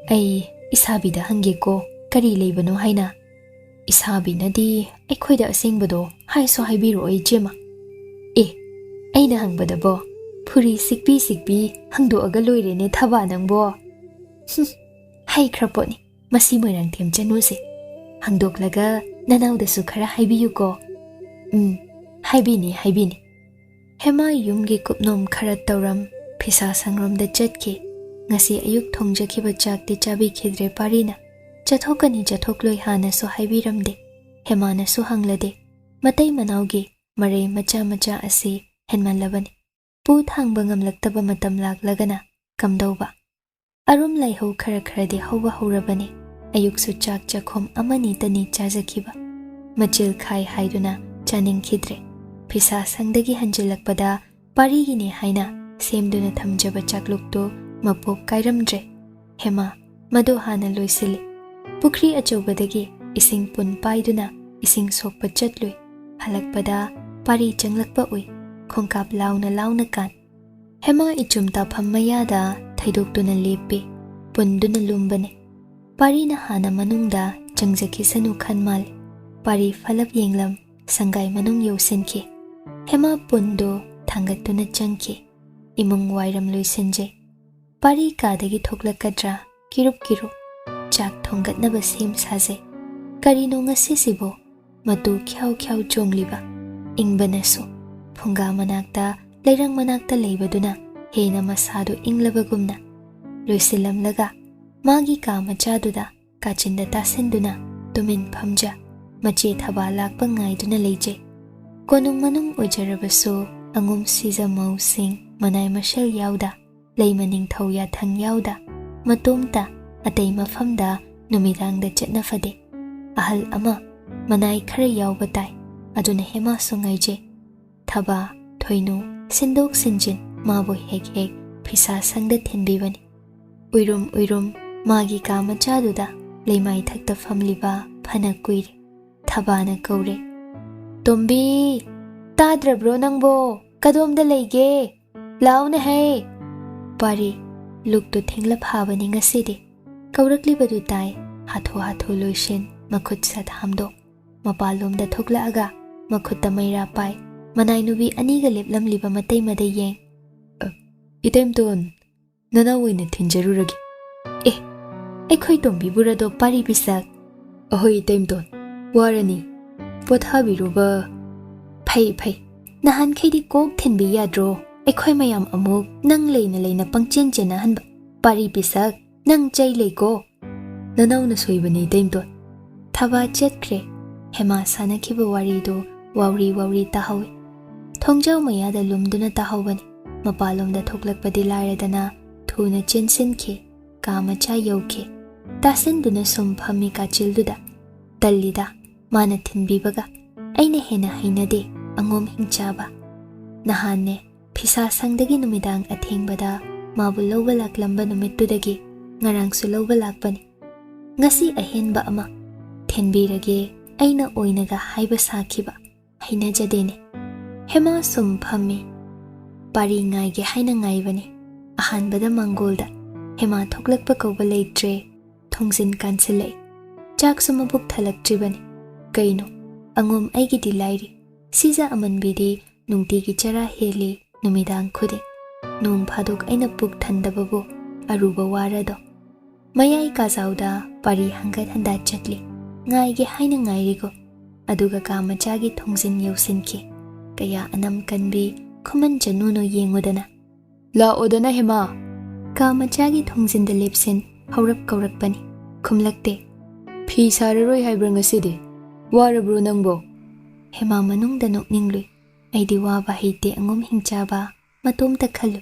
ꯑꯩ ꯏꯁꯥꯕꯤꯗ ꯍꯪꯒꯦꯀꯣ, ꯀꯔꯤ ꯂꯩꯕꯅꯣ ꯍꯥꯏꯅ꯫ ꯏꯁꯥꯕꯤꯅꯗꯤ ꯑꯩꯈꯣꯏꯗ ꯑꯁꯦꯡꯕꯗꯣ ꯍꯥꯏꯁꯨ ꯍꯥꯏꯕꯤꯔꯛꯑꯣ ꯏꯆꯦꯃ꯫ ꯑꯦ, ꯑꯩꯅ ꯍꯪꯕꯗꯕꯣ ꯐꯨꯔꯤ ꯁꯤꯛꯄꯤ ꯁꯤꯛꯄꯤ ꯍꯪꯗꯣꯛꯑꯒ ꯂꯣꯏꯔꯦꯅꯦ ꯊꯕꯥ ꯅꯪꯕꯣ꯫ ꯍꯨꯝ, ꯍꯩꯈ꯭ꯔ ꯄꯣꯠꯅꯤ꯫ ꯃꯁꯤ ꯃꯣꯏꯔꯥꯡꯊꯦꯝ ꯆꯅꯨꯁꯦ꯫ ꯍꯪꯗꯣꯛꯂꯒ ꯅꯅꯥꯎꯗꯁꯨ ꯈꯔ ꯍꯥꯏꯕꯤꯌꯨꯀꯣ꯫ ꯎꯝ, ꯍꯥꯏꯕꯤꯅꯤ, ꯍꯥꯏꯕꯤꯅꯤ꯫ ꯍꯦꯃꯥ ꯌꯨꯝꯒꯤ ꯀꯨꯞꯅꯣꯝ ꯈꯔ ꯇꯧꯔꯝ, ꯐꯤꯁꯥ ꯁꯪꯔꯣꯝꯗ ꯆꯠꯈꯤ꯫ ꯉꯁꯤ ꯑꯌꯨꯛ ꯊꯣꯡꯖꯈꯤꯕ ꯆꯥꯛꯇꯤ ꯆꯥꯕꯤꯈꯤꯗ꯭ꯔꯦ ꯄꯥꯔꯤꯅ꯫ ꯆꯠꯊꯣꯛꯀꯅꯤ ꯆꯠꯊꯣꯛꯂꯣꯏ ꯍꯥꯟꯅꯁꯨ ꯍꯥꯏꯕꯤꯔꯝꯗꯦ꯫ ꯍꯦꯃꯥꯅꯁꯨ ꯍꯪꯂꯗꯦ꯫ ꯃꯇꯩ ꯃꯅꯥꯎꯒꯤ ꯃꯔꯩ ꯃꯆꯥ ꯃꯆꯥ ꯑꯁꯤ ꯍꯦꯟꯃꯜꯂꯕꯅꯤ꯫ ꯄꯨ ꯊꯥꯡꯕ ꯉꯝꯂꯛꯇꯕ ꯃꯇꯝ ꯂꯥꯛꯂꯒꯅ ꯀꯝꯗꯧꯕ? ꯑꯔꯨꯝ ꯂꯥꯏꯍꯧ ꯈꯔ ꯈꯔꯗꯤ ꯍꯧꯕ ꯍꯧꯔꯕꯅꯤ꯫ ꯑꯌꯨꯛꯁꯨ ꯆꯥꯛ ꯆꯥꯛꯈꯣꯝ ꯑꯃꯅꯤꯇꯅꯤ ꯆꯥꯖꯈꯤꯕ꯫ ꯃꯆꯤꯜ ꯈꯥꯏ ꯍꯥꯏꯗꯨꯅ ꯆꯥꯅꯤꯡꯈꯤꯗ꯭ꯔꯦ꯫ ꯐꯤꯁꯥ ꯁꯪꯗꯒꯤ ꯍꯟꯖꯤꯜꯂꯛꯄꯗ ꯄꯥꯔꯤꯒꯤꯅꯦ ꯍꯥꯏꯅ ꯁꯦꯝꯗꯨꯅ ꯊꯝꯖꯕ ꯆꯥꯛꯂꯨꯛꯇꯨ ꯃꯄꯣꯞ ꯀꯥꯏꯔꯝꯗ꯭ꯔꯦ꯫ ꯍꯦꯃꯥ, ꯃꯗꯨ ꯍꯥꯟꯅ ꯂꯣꯏꯁꯤꯜꯂꯤ꯫ ꯄꯨꯈ꯭ꯔꯤ ꯑꯆꯧꯕꯗꯒꯤ ꯏꯁꯤꯡ ꯄꯨꯟ ꯄꯥꯏꯗꯨꯅ ꯏꯁꯤꯡ ꯁꯣꯛꯄ ꯆꯠꯂꯨꯏ꯫ ꯍꯜꯂꯛꯄꯗ ꯄꯥꯔꯤ ꯆꯪꯂꯛꯄ ꯎꯏ꯫ ꯈꯣꯡꯀꯥꯞ ꯂꯥꯎꯅ ꯂꯥꯎꯅ ꯀꯥꯟ꯫ ꯍꯦꯃꯥ ꯏꯆꯨꯝ ꯇꯥꯐꯝ ꯃꯌꯥꯗ ꯊꯩꯗꯣꯛꯇꯨꯅ ꯂꯦꯞꯄꯤ꯫ ꯄꯨꯟꯗꯨꯅ ꯂꯨꯝꯕꯅꯤ꯫ ꯄꯥꯔꯤꯅ ꯍꯥꯟꯅ ꯃꯅꯨꯡꯗ ꯆꯪꯖꯈꯤꯁꯅꯨ ꯈꯟ ꯃꯥꯜꯂꯤ꯫ ꯄꯥꯔꯤ ꯐꯂꯞ ꯌꯦꯡꯂꯝ, ꯁꯪꯒꯥꯏ ꯃꯅꯨꯡ ꯌꯧꯁꯤꯟꯈꯤ꯫ ꯍꯦꯃꯥ ꯄꯨꯟꯗꯨ ꯊꯥꯡꯒꯠꯇꯨꯅ ꯆꯪꯈꯤ꯫ ꯏꯃꯨꯡ ꯋꯥꯏꯔꯝ ꯂꯣꯏꯁꯤꯟꯖꯩ꯫ ꯄꯥꯔꯤ ꯀꯥꯗꯒꯤ ꯊꯣꯛꯂꯛꯀꯗ꯭ꯔꯥ ꯀꯤꯔꯨꯞ ꯀꯤꯔꯨꯞ꯫ ꯆꯥꯛ ꯊꯣꯡꯒꯠꯅꯕ ꯁꯦꯝ ꯁꯥꯖꯩ꯫ ꯀꯔꯤꯅꯣ ꯉꯁꯤꯁꯤꯕꯣ? ꯃꯇꯨ ꯈ꯭ꯌꯥꯎ ꯈ꯭ꯌꯥꯎ ꯆꯣꯡꯂꯤꯕ꯫ ꯏꯪꯕꯅꯁꯨ꯫ ꯐꯨꯡꯒꯥ ꯃꯅꯥꯛꯇ, ꯂꯩꯔꯪ ꯃꯅꯥꯛꯇ ꯂꯩꯕꯗꯨꯅ ꯍꯦꯟꯅ ꯃꯁꯥꯗꯨ ꯏꯪꯂꯕꯒꯨꯝꯅ꯫ ꯂꯣꯏꯁꯤꯜꯂꯝꯂꯒ ꯃꯥꯒꯤ ꯀꯥ ꯃꯆꯥꯗꯨꯗ ꯀꯥꯆꯤꯟꯗ ꯇꯥꯁꯤꯟꯗꯨꯅ ꯇꯨꯃꯤꯟ ꯐꯝꯖ꯫ ꯃꯆꯦ ꯊꯕꯥ ꯂꯥꯛꯄ ꯉꯥꯏꯗꯨꯅ ꯂꯩꯖꯩ꯫ ꯀꯣꯅꯨꯡ ꯃꯅꯨꯡ ꯑꯣꯏꯖꯔꯕꯁꯨ ꯑꯉꯨꯝ ꯁꯤꯖ ꯃꯧꯁꯤꯡ ꯃꯅꯥꯏ ꯃꯁꯦꯜ ꯌꯥꯎꯗ, ꯂꯩꯃ ꯅꯤꯡꯊꯧ ꯌꯥꯊꯪ ꯌꯥꯎꯗ, ꯃꯇꯣꯝꯇ ꯑꯇꯩ ꯃꯐꯝꯗ ꯅꯨꯃꯤꯗꯥꯡꯗ ꯆꯠꯅ ꯐꯗꯦ꯫ ꯑꯍꯜ ꯑꯃ ꯃꯅꯥꯏ ꯈꯔ ꯌꯥꯎꯕ ꯇꯥꯏ꯫ ꯑꯗꯨꯅ ꯍꯦꯃꯥꯁꯨ ꯉꯥꯏꯖꯩ꯫ ꯊꯕꯥ, ꯊꯣꯏꯅꯨ, ꯁꯤꯟꯗꯣꯛ ꯁꯤꯟꯖꯤꯟ ꯃꯥꯕꯨ ꯍꯦꯛ ꯍꯦꯛ ꯐꯤꯁꯥ ꯁꯪꯗ ꯊꯤꯟꯕꯤꯕꯅꯤ꯫ ꯎꯏꯔꯨꯝ ꯎꯏꯔꯨꯝ ꯃꯥꯒꯤ ꯀꯥ ꯃꯆꯥꯗꯨꯗ ꯂꯩꯃꯥꯏ ꯊꯛꯇ ꯐꯝꯂꯤꯕ ꯐꯅ ꯀꯨꯏꯔꯦ꯫ ꯊꯕꯥꯅ ꯀꯧꯔꯦ, "ꯇꯣꯝꯕꯤ, ꯇꯥꯗ꯭ꯔꯕ꯭ꯔꯣ ꯅꯪꯕꯣ? ꯀꯗꯣꯝꯗ ꯂꯩꯒꯦ? ꯂꯥꯎꯅꯦ ꯍꯦ!" ꯄꯥꯔꯤ, ꯂꯨꯛꯇꯨ ꯊꯦꯡꯂꯞ ꯍꯥꯕꯅꯤ ꯉꯁꯤꯗꯤ꯫ ꯀꯧꯔꯛꯂꯤꯕꯗꯨ ꯇꯥꯏ, ꯍꯥꯊꯨ ꯍꯥꯊꯨ ꯂꯣꯏꯁꯤꯟ, ꯃꯈꯨꯠ ꯁꯠ ꯍꯥꯝꯗꯣꯛ꯫ ꯃꯄꯥꯟꯂꯣꯝꯗ ꯊꯣꯛꯂꯛꯑꯒ ꯃꯈꯨꯠꯇ ꯃꯩꯔꯥ ꯄꯥꯏ, ꯃꯅꯥꯏ ꯅꯨꯄꯤ ꯑꯅꯤꯒ ꯂꯦꯞꯂꯝꯂꯤꯕ ꯃꯇꯩꯃꯗ ꯌꯦꯡ꯫ "ꯑ, ꯏꯇꯩꯃꯇꯣꯟ, ꯅꯅꯥꯎ ꯑꯣꯏꯅ ꯊꯤꯟꯖꯔꯨꯔꯒꯦ꯫" "ꯑꯦ, ꯑꯩꯈꯣꯏ ꯇꯣꯝꯕꯤꯕꯨꯔꯗꯣ ꯄꯥꯔꯤ ꯄꯤꯁꯛ?" "ꯑꯍꯣꯏ ꯏꯇꯩꯃꯇꯣꯟ, ꯋꯥꯔꯅꯤ, ꯄꯣꯊꯥꯕꯤꯔꯨꯕ꯫" "ꯐꯩ, ꯐꯩ, ꯅꯍꯥꯟꯈꯩꯗꯤ ꯀꯣꯛ ꯊꯤꯟꯕꯤ ꯌꯥꯗ꯭ꯔꯣ? ꯑꯩꯈꯣꯏ ꯃꯌꯥꯝ ꯑꯃꯨꯛ ꯅꯪ ꯂꯩꯅ ꯂꯩꯅ ꯄꯪꯆꯦꯟ ꯆꯦꯟꯅꯍꯟꯕ꯫ ꯄꯥꯔꯤ ꯄꯤꯁꯛ, ꯅꯪ ꯆꯩ ꯂꯩꯀꯣ꯫ ꯅꯅꯥꯎꯅ ꯁꯣꯏꯕꯅꯤ, ꯏꯇꯩꯃꯇꯣꯟ꯫ ꯊꯕꯥ ꯆꯠꯈ꯭ꯔꯦ꯫ ꯍꯦꯃꯥ ꯁꯥꯟꯅꯈꯤꯕ ꯋꯥꯔꯤꯗꯨ ꯋꯥꯎꯔꯤ ꯋꯥꯎꯔꯤ ꯇꯥꯍꯧꯏ꯫ ꯊꯣꯡꯖꯥꯎ ꯃꯌꯥꯗ ꯂꯨꯝꯗꯨꯅ ꯇꯥꯍꯧꯕꯅꯤ꯫ ꯃꯄꯥꯟꯂꯣꯝꯗ ꯊꯣꯛꯂꯛꯄꯗꯤ ꯂꯥꯏꯔꯗꯅ ꯊꯨꯅ ꯆꯦꯟꯁꯤꯟꯈꯤ꯫ ꯀꯥ ꯃꯆꯥ ꯌꯧꯈꯤ꯫ ꯇꯥꯁꯤꯟꯗꯨꯅ ꯁꯨꯝ ꯐꯝꯃꯤ ꯀꯥꯆꯤꯜꯗꯨꯗ꯫ ꯇꯜꯂꯤꯗ, ꯃꯥꯅ ꯊꯤꯟꯕꯤꯕꯒ꯫ ꯑꯩꯅ ꯍꯦꯟꯅ ꯍꯩꯅꯗꯦ ꯑꯉꯣꯝ ꯍꯤꯡꯆꯥꯕ꯫ ꯅꯍꯥꯟꯅꯦ, ꯐꯤꯁꯥ ꯁꯪꯗꯒꯤ ꯅꯨꯃꯤꯗꯥꯡ ꯑꯊꯦꯡꯕꯗ ꯃꯥꯕꯨ ꯂꯧꯕ ꯂꯥꯛꯂꯝꯕ ꯅꯨꯃꯤꯠꯇꯨꯗꯒꯤ ꯉꯔꯥꯡꯁꯨ ꯂꯧꯕ ꯂꯥꯛꯄꯅꯤ꯫ ꯉꯁꯤ ꯑꯍꯦꯟꯕ ꯑꯃ꯫ ꯊꯤꯟꯕꯤꯔꯒꯦ ꯑꯩꯅ ꯑꯣꯏꯅꯒ ꯍꯥꯏꯕ ꯁꯥꯈꯤꯕ꯫ ꯍꯩꯅꯖꯗꯦꯅꯦ꯫ ꯍꯦꯃꯥ ꯁꯨꯝ ꯐꯝꯃꯤ꯫ ꯄꯥꯔꯤ ꯉꯥꯏꯒꯦ ꯍꯥꯏꯅ ꯉꯥꯏꯕꯅꯤ꯫ ꯑꯍꯥꯟꯕꯗ ꯃꯥꯡꯒꯣꯜꯗ꯫ ꯍꯦꯃꯥ ꯊꯣꯛꯂꯛꯄ ꯀꯧꯕ ꯂꯩꯇ꯭ꯔꯦ꯫ ꯊꯣꯡꯖꯤꯟ ꯀꯥꯟꯁꯤꯜꯂꯛꯏ꯫ ꯆꯥꯛꯁꯨ ꯃꯕꯨꯛ ꯊꯜꯂꯛꯇ꯭ꯔꯤꯕꯅꯤ꯫ ꯀꯩꯅꯣ? ꯑꯉꯣꯝ ꯑꯩꯒꯤꯗꯤ ꯂꯥꯏꯔꯤ꯫ ꯁꯤꯖ ꯑꯃꯟꯕꯤꯗꯤ ꯅꯨꯡꯇꯤꯒꯤ ꯆꯔꯥ ꯍꯦꯜꯂꯤ, ꯅꯨꯃꯤꯗꯥꯡ ꯈꯨꯗꯤꯡ꯫ ꯅꯣꯡ ꯐꯥꯗꯣꯛ ꯑꯩꯅ ꯄꯨꯛ ꯊꯟꯗꯕꯕꯨ ꯑꯔꯨꯕ ꯋꯥꯔꯗꯣ꯫ ꯃꯌꯥꯏ ꯀꯥꯖꯥꯎꯗ ꯄꯥꯔꯤ ꯍꯪꯒꯠ ꯍꯟꯗꯥ ꯆꯠꯂꯤ꯫ ꯉꯥꯏꯒꯦ ꯍꯥꯏꯅ ꯉꯥꯏꯔꯤꯒꯣ꯫ ꯑꯗꯨꯒ ꯀꯥ ꯃꯆꯥꯒꯤ ꯊꯣꯡꯖꯤꯟ ꯌꯧꯁꯤꯟꯈꯤ꯫ ꯀꯌꯥ ꯑꯅꯝ ꯀꯟꯕꯤ ꯈꯨꯃꯟ ꯆꯅꯨꯅꯣ ꯌꯦꯡꯉꯨꯗꯅ꯫ "ꯂꯥꯛꯑꯣꯗꯅ ꯍꯦꯃꯥ!" ꯀꯥ ꯃꯆꯥꯒꯤ ꯊꯣꯡꯖꯤꯟꯗ ꯂꯦꯞꯁꯤꯟ ꯍꯧꯔꯞ ꯀꯧꯔꯛꯄꯅꯤ꯫ ꯈꯨꯝꯂꯛꯇꯦ꯫ "ꯐꯤ ꯁꯥꯔꯔꯣꯏ ꯍꯥꯏꯕ꯭ꯔꯥ ꯉꯁꯤꯗꯤ? ꯋꯥꯔꯕ꯭ꯔꯣ ꯅꯪꯕꯣ?" ꯍꯦꯃꯥ ꯃꯅꯨꯡꯗ ꯅꯣꯛꯅꯤꯡꯂꯨꯏ꯫ ꯑꯩꯗꯤ ꯋꯥꯕ ꯍꯩꯇꯦ ꯑꯉꯣꯝ ꯍꯤꯡꯆꯥꯕ꯫ ꯃꯇꯣꯝꯇ ꯈꯜꯂꯨ꯫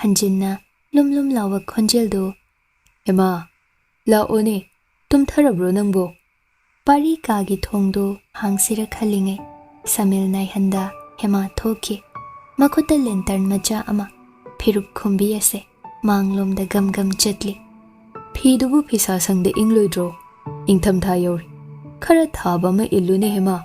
ꯍꯟꯖꯤꯟꯅ ꯂꯨꯝ ꯂꯨꯝ ꯂꯥꯎꯕ ꯈꯣꯟꯖꯦꯜꯗꯨ꯫ "ꯍꯦꯃꯥ, ꯂꯥꯛꯑꯣꯅꯦ, ꯇꯨꯝꯊꯔꯕ꯭ꯔꯣ ꯅꯪꯕꯣ?" ꯄꯥꯔꯤ ꯀꯥꯒꯤ ꯊꯣꯡꯗꯨ ꯍꯥꯡꯁꯤꯔ ꯈꯜꯂꯤꯉꯩ ꯁꯃꯤꯜ ꯅꯥꯏꯍꯟꯗ ꯍꯦꯃꯥ ꯊꯣꯛꯈꯤ꯫ ꯃꯈꯨꯠꯇ ꯂꯦꯟꯇꯔꯟ ꯃꯆꯥ ꯑꯃ, ꯐꯤꯔꯨꯞ ꯈꯨꯝꯕꯤ ꯑꯁꯦ ꯃꯥꯡꯂꯣꯝꯗ ꯒꯝ ꯒꯝ ꯆꯠꯂꯤ꯫ "ꯐꯤꯗꯨꯕꯨ ꯐꯤꯁꯥ ꯁꯪꯗ ꯏꯪꯂꯣꯏꯗ꯭ꯔꯣ? ꯏꯪꯊꯝꯊꯥ ꯌꯧꯔꯦ꯫ ꯈꯔ ꯊꯥꯕ ꯑꯃ ꯏꯜꯂꯨꯅꯦ ꯍꯦꯃꯥ꯫"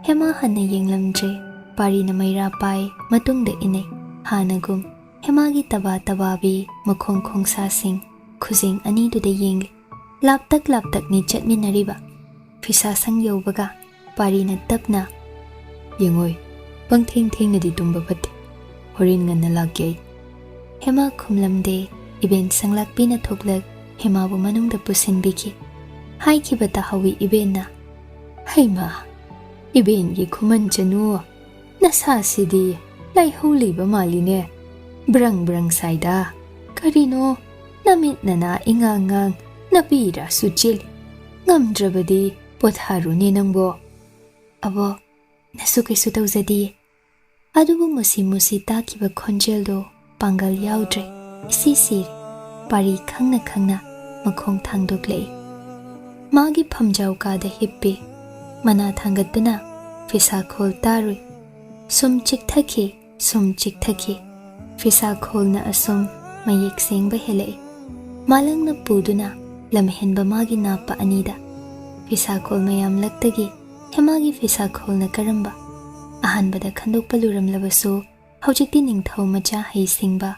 ꯍꯦꯃꯥ ꯍꯟꯅ ꯌꯦꯡꯂꯝꯗ꯭ꯔꯦ꯫ ꯄꯥꯔꯤꯅ ꯃꯩꯔꯥ ꯄꯥꯏ, ꯃꯇꯨꯡꯗ ꯏꯅꯩ꯫ ꯍꯥꯟꯅꯒꯨꯝ ꯍꯦꯃꯥꯒꯤ ꯇꯕꯥ ꯇꯕꯥꯕꯤ ꯃꯈꯣꯡ ꯈꯣꯡꯁꯥꯁꯤꯡ ꯈꯨꯖꯦꯡ ꯑꯅꯤꯗꯨꯗ ꯌꯦꯡꯂꯤ꯫ ꯂꯥꯞꯇꯛ ꯂꯥꯞꯇꯛꯅꯤ ꯆꯠꯃꯤꯟꯅꯔꯤꯕ꯫ ꯐꯤꯁꯥ ꯁꯪ ꯌꯧꯕꯒ ꯄꯥꯔꯤꯅ ꯇꯞꯅ, "ꯌꯦꯡꯉꯣꯏ, ꯄꯪꯊꯦꯡ ꯊꯦꯡꯅꯗꯤ ꯇꯨꯝꯕ ꯐꯠꯇꯦ꯫ ꯍꯣꯔꯦꯟ ꯉꯟꯅ ꯂꯥꯛꯀꯦ ꯑꯩ꯫" ꯍꯦꯃꯥ ꯈꯨꯝꯂꯝꯗꯦ꯫ ꯏꯕꯦꯟ ꯁꯪꯂꯥꯛꯄꯤꯅ ꯊꯣꯛꯂꯛ ꯍꯦꯃꯥꯕꯨ ꯃꯅꯨꯡꯗ ꯄꯨꯁꯤꯟꯕꯤꯈꯤ꯫ ꯍꯥꯏꯈꯤꯕ ꯇꯥꯍꯧꯏ ꯏꯕꯦꯟꯅ꯫ "ꯍꯩꯃꯥ, ꯏꯕꯦꯟꯒꯤ ꯈꯨꯃꯟ ꯆꯅꯨ, ꯅꯁꯥꯁꯤꯗꯤ ꯂꯥꯏꯍꯧ ꯂꯩꯕ ꯃꯥꯜꯂꯤꯅꯦ꯫ ꯕ꯭ꯔꯪ ꯕ꯭ꯔꯪ ꯁꯥꯏꯗ꯫ ꯀꯔꯤꯅꯣ? ꯅꯃꯤꯠ ꯅꯅꯥ ꯏꯉꯥꯡ ꯉꯥꯡ, ꯅꯄꯤꯔꯥꯁꯨ ꯆꯦꯜꯂꯤ꯫ ꯉꯝꯗ꯭ꯔꯕꯗꯤ ꯄꯣꯊꯥꯔꯨꯅꯦ ꯅꯪꯕꯣ꯫ ꯑꯕꯣ, ꯅꯁꯨ ꯀꯩꯁꯨ ꯇꯧꯖꯗꯤꯌꯦ꯫ ꯑꯗꯨꯕꯨ ꯃꯨꯁꯤ ꯃꯨꯁꯤ ꯇꯥꯈꯤꯕ ꯈꯣꯟꯖꯦꯜꯗꯣ ꯄꯥꯡꯒꯜ ꯌꯥꯎꯗ꯭ꯔꯦ, ꯏꯁꯤ ꯁꯤꯔꯦ꯫ ꯄꯥꯔꯤ ꯈꯪꯅ ꯈꯪꯅ ꯃꯈꯣꯡ ꯊꯥꯡꯗꯣꯛꯂꯛꯏ꯫ ꯃꯥꯒꯤ ꯐꯝꯖꯥꯎ ꯀꯥꯗ ꯍꯤꯞꯄꯤ꯫ ꯃꯅꯥ ꯊꯥꯡꯒꯠꯇꯨꯅ ꯐꯤꯁꯥꯈꯣꯜ ꯇꯥꯔꯨꯏ꯫ ꯁꯨꯝ ꯆꯤꯛꯊꯈꯤ, ꯁꯨꯝ ꯆꯤꯛꯊꯈꯤ꯫ ꯐꯤꯁꯥꯈꯣꯜꯅ ꯑꯁꯨꯝ ꯃꯌꯦꯛ ꯁꯦꯡꯕ ꯍꯦꯜꯂꯛꯏ꯫ ꯃꯥꯂꯪꯅ ꯄꯨꯗꯨꯅ ꯂꯝꯍꯦꯟꯕ ꯃꯥꯒꯤ ꯅꯥꯞꯄ ꯑꯅꯤꯗ꯫ ꯐꯤꯁꯥꯈꯣꯜ ꯃꯌꯥꯝꯂꯛꯇꯒꯤ ꯍꯦꯃꯥꯒꯤ ꯐꯤꯁꯥꯈꯣꯜꯅ ꯀꯔꯝꯕ? ꯑꯍꯥꯟꯕꯗ ꯈꯟꯗꯣꯛꯄ ꯂꯨꯔꯝꯂꯕꯁꯨ, ꯍꯧꯖꯤꯛꯇꯤ ꯅꯤꯡꯊꯧ ꯃꯆꯥ ꯍꯩꯁꯤꯡꯕ,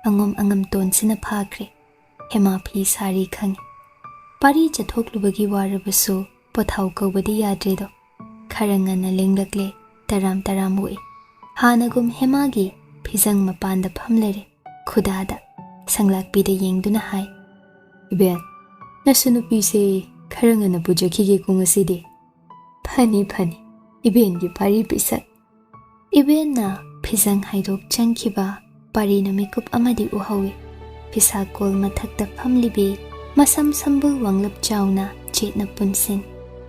ꯑꯉꯣꯝ ꯑꯉꯝꯇꯣꯟꯁꯤꯅ ꯐꯥꯈ꯭ꯔꯦ꯫ ꯍꯦꯃꯥ ꯐꯤ ꯁꯥꯔꯤ ꯈꯪꯉꯤ꯫ ꯄꯥꯔꯤ ꯆꯠꯊꯣꯛꯂꯨꯕꯒꯤ ꯋꯥꯔꯕꯁꯨ ꯄꯣꯊꯥꯎ ꯀꯧꯕꯗꯤ ꯌꯥꯗ꯭ꯔꯦꯗꯣ꯫ ꯈꯔ ꯉꯟꯅ ꯂꯦꯡꯂꯛꯂꯦ, ꯇꯔꯥꯝ ꯇꯔꯥꯝ ꯑꯣꯛꯏ꯫ ꯍꯥꯟꯅꯒꯨꯝ ꯍꯦꯃꯥꯒꯤ ꯐꯤꯖꯪ ꯃꯄꯥꯟꯗ ꯐꯝꯂꯔꯦ꯫ ꯈꯨꯗꯥꯗ ꯁꯪꯂꯥꯛꯄꯤꯗ ꯌꯦꯡꯗꯨꯅ ꯍꯥꯏ, "ꯏꯕꯦꯟ, ꯅꯁꯨ ꯅꯨꯄꯤꯁꯦ ꯈꯔ ꯉꯟꯅ ꯄꯨꯖꯈꯤꯒꯦꯀꯣ ꯉꯁꯤꯗꯤ꯫ ꯐꯅꯤ, ꯐꯅꯤ, ꯏꯕꯦꯟꯒꯤ ꯄꯥꯔꯤ ꯄꯤꯁꯛ꯫" ꯏꯕꯦꯟꯅ ꯐꯤꯖꯪ ꯍꯥꯏꯗꯣꯛ ꯆꯪꯈꯤꯕ ꯄꯥꯔꯤꯅ ꯃꯤꯀꯨꯞ ꯑꯃꯗꯤ ꯎꯍꯧꯏ꯫ ꯐꯤꯁꯥꯀꯣꯜ ꯃꯊꯛꯇ ꯐꯝꯂꯤꯕꯤ, ꯃꯁꯝ ꯁꯝꯕꯨꯜ ꯋꯥꯡꯂꯞ ꯆꯥꯎꯅ ꯆꯦꯠꯅ ꯄꯨꯟꯁꯤꯟ,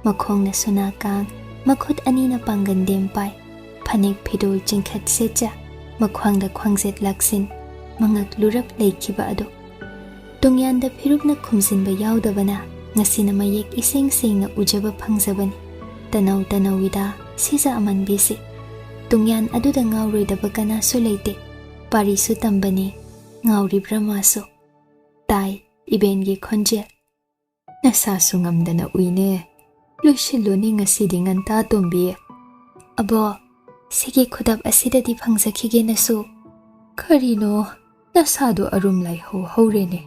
ꯃꯈꯣꯡꯅ ꯁꯨꯅꯥ ꯀꯥꯡ, ꯃꯈꯨꯠ ꯑꯅꯤꯅ ꯄꯥꯡꯒꯟꯗꯦꯝ ꯄꯥꯏ, ꯐꯅꯦꯛ ꯐꯤꯗꯣꯜ ꯆꯤꯡꯈꯠ ꯁꯦꯠꯆ, ꯃꯈ꯭ꯋꯥꯡꯗ ꯈ꯭ꯋꯥꯡꯖꯦꯠ ꯂꯥꯛꯁꯤꯟ, ꯃꯉꯛ ꯂꯨꯔꯞ ꯂꯩꯈꯤꯕ ꯑꯗꯨ꯫ ꯇꯨꯡꯌꯥꯟꯗ ꯐꯤꯔꯨꯞꯅ ꯈꯨꯝꯖꯤꯟꯕ ꯌꯥꯎꯗꯕꯅ ꯉꯁꯤꯅ ꯃꯌꯦꯛ ꯏꯁꯦꯡ ꯁꯦꯡꯅ ꯎꯖꯕ ꯐꯪꯖꯕꯅꯤ꯫ ꯇꯅꯧ ꯇꯅꯧꯏꯗ ꯁꯤꯖ ꯑꯃꯟꯕꯤꯁꯤ꯫ ꯇꯨꯡꯌꯥꯟ ꯑꯗꯨꯗ ꯉꯥꯎꯔꯣꯏꯗꯕ ꯀꯅꯥꯁꯨ ꯂꯩꯇꯦ꯫ ꯄꯥꯔꯤꯁꯨ ꯇꯝꯕꯅꯤ, ꯉꯥꯎꯔꯤꯕ꯭ꯔꯥ ꯃꯥꯁꯨ? ꯇꯥꯏ ꯏꯕꯦꯟꯒꯤ ꯈꯣꯟꯖꯦꯜ꯫ "ꯅꯁꯥꯁꯨ ꯉꯝꯗꯅ ꯎꯏꯅꯦ꯫ ꯂꯣꯏꯁꯤꯜꯂꯨꯅꯦ ꯉꯁꯤꯗꯤ ꯉꯟꯇꯥ, ꯇꯣꯝꯕꯤ꯫" "ꯑꯕꯣ, ꯁꯤꯒꯤ ꯈꯨꯗꯞ ꯑꯁꯤꯗꯗꯤ ꯐꯪꯖꯈꯤꯒꯦ ꯅꯁꯨ꯫" "ꯀꯔꯤꯅꯣ, ꯅꯁꯥꯗꯣ ꯑꯔꯨꯝ ꯂꯥꯏꯍꯧ ꯍꯧꯔꯦꯅꯦ꯫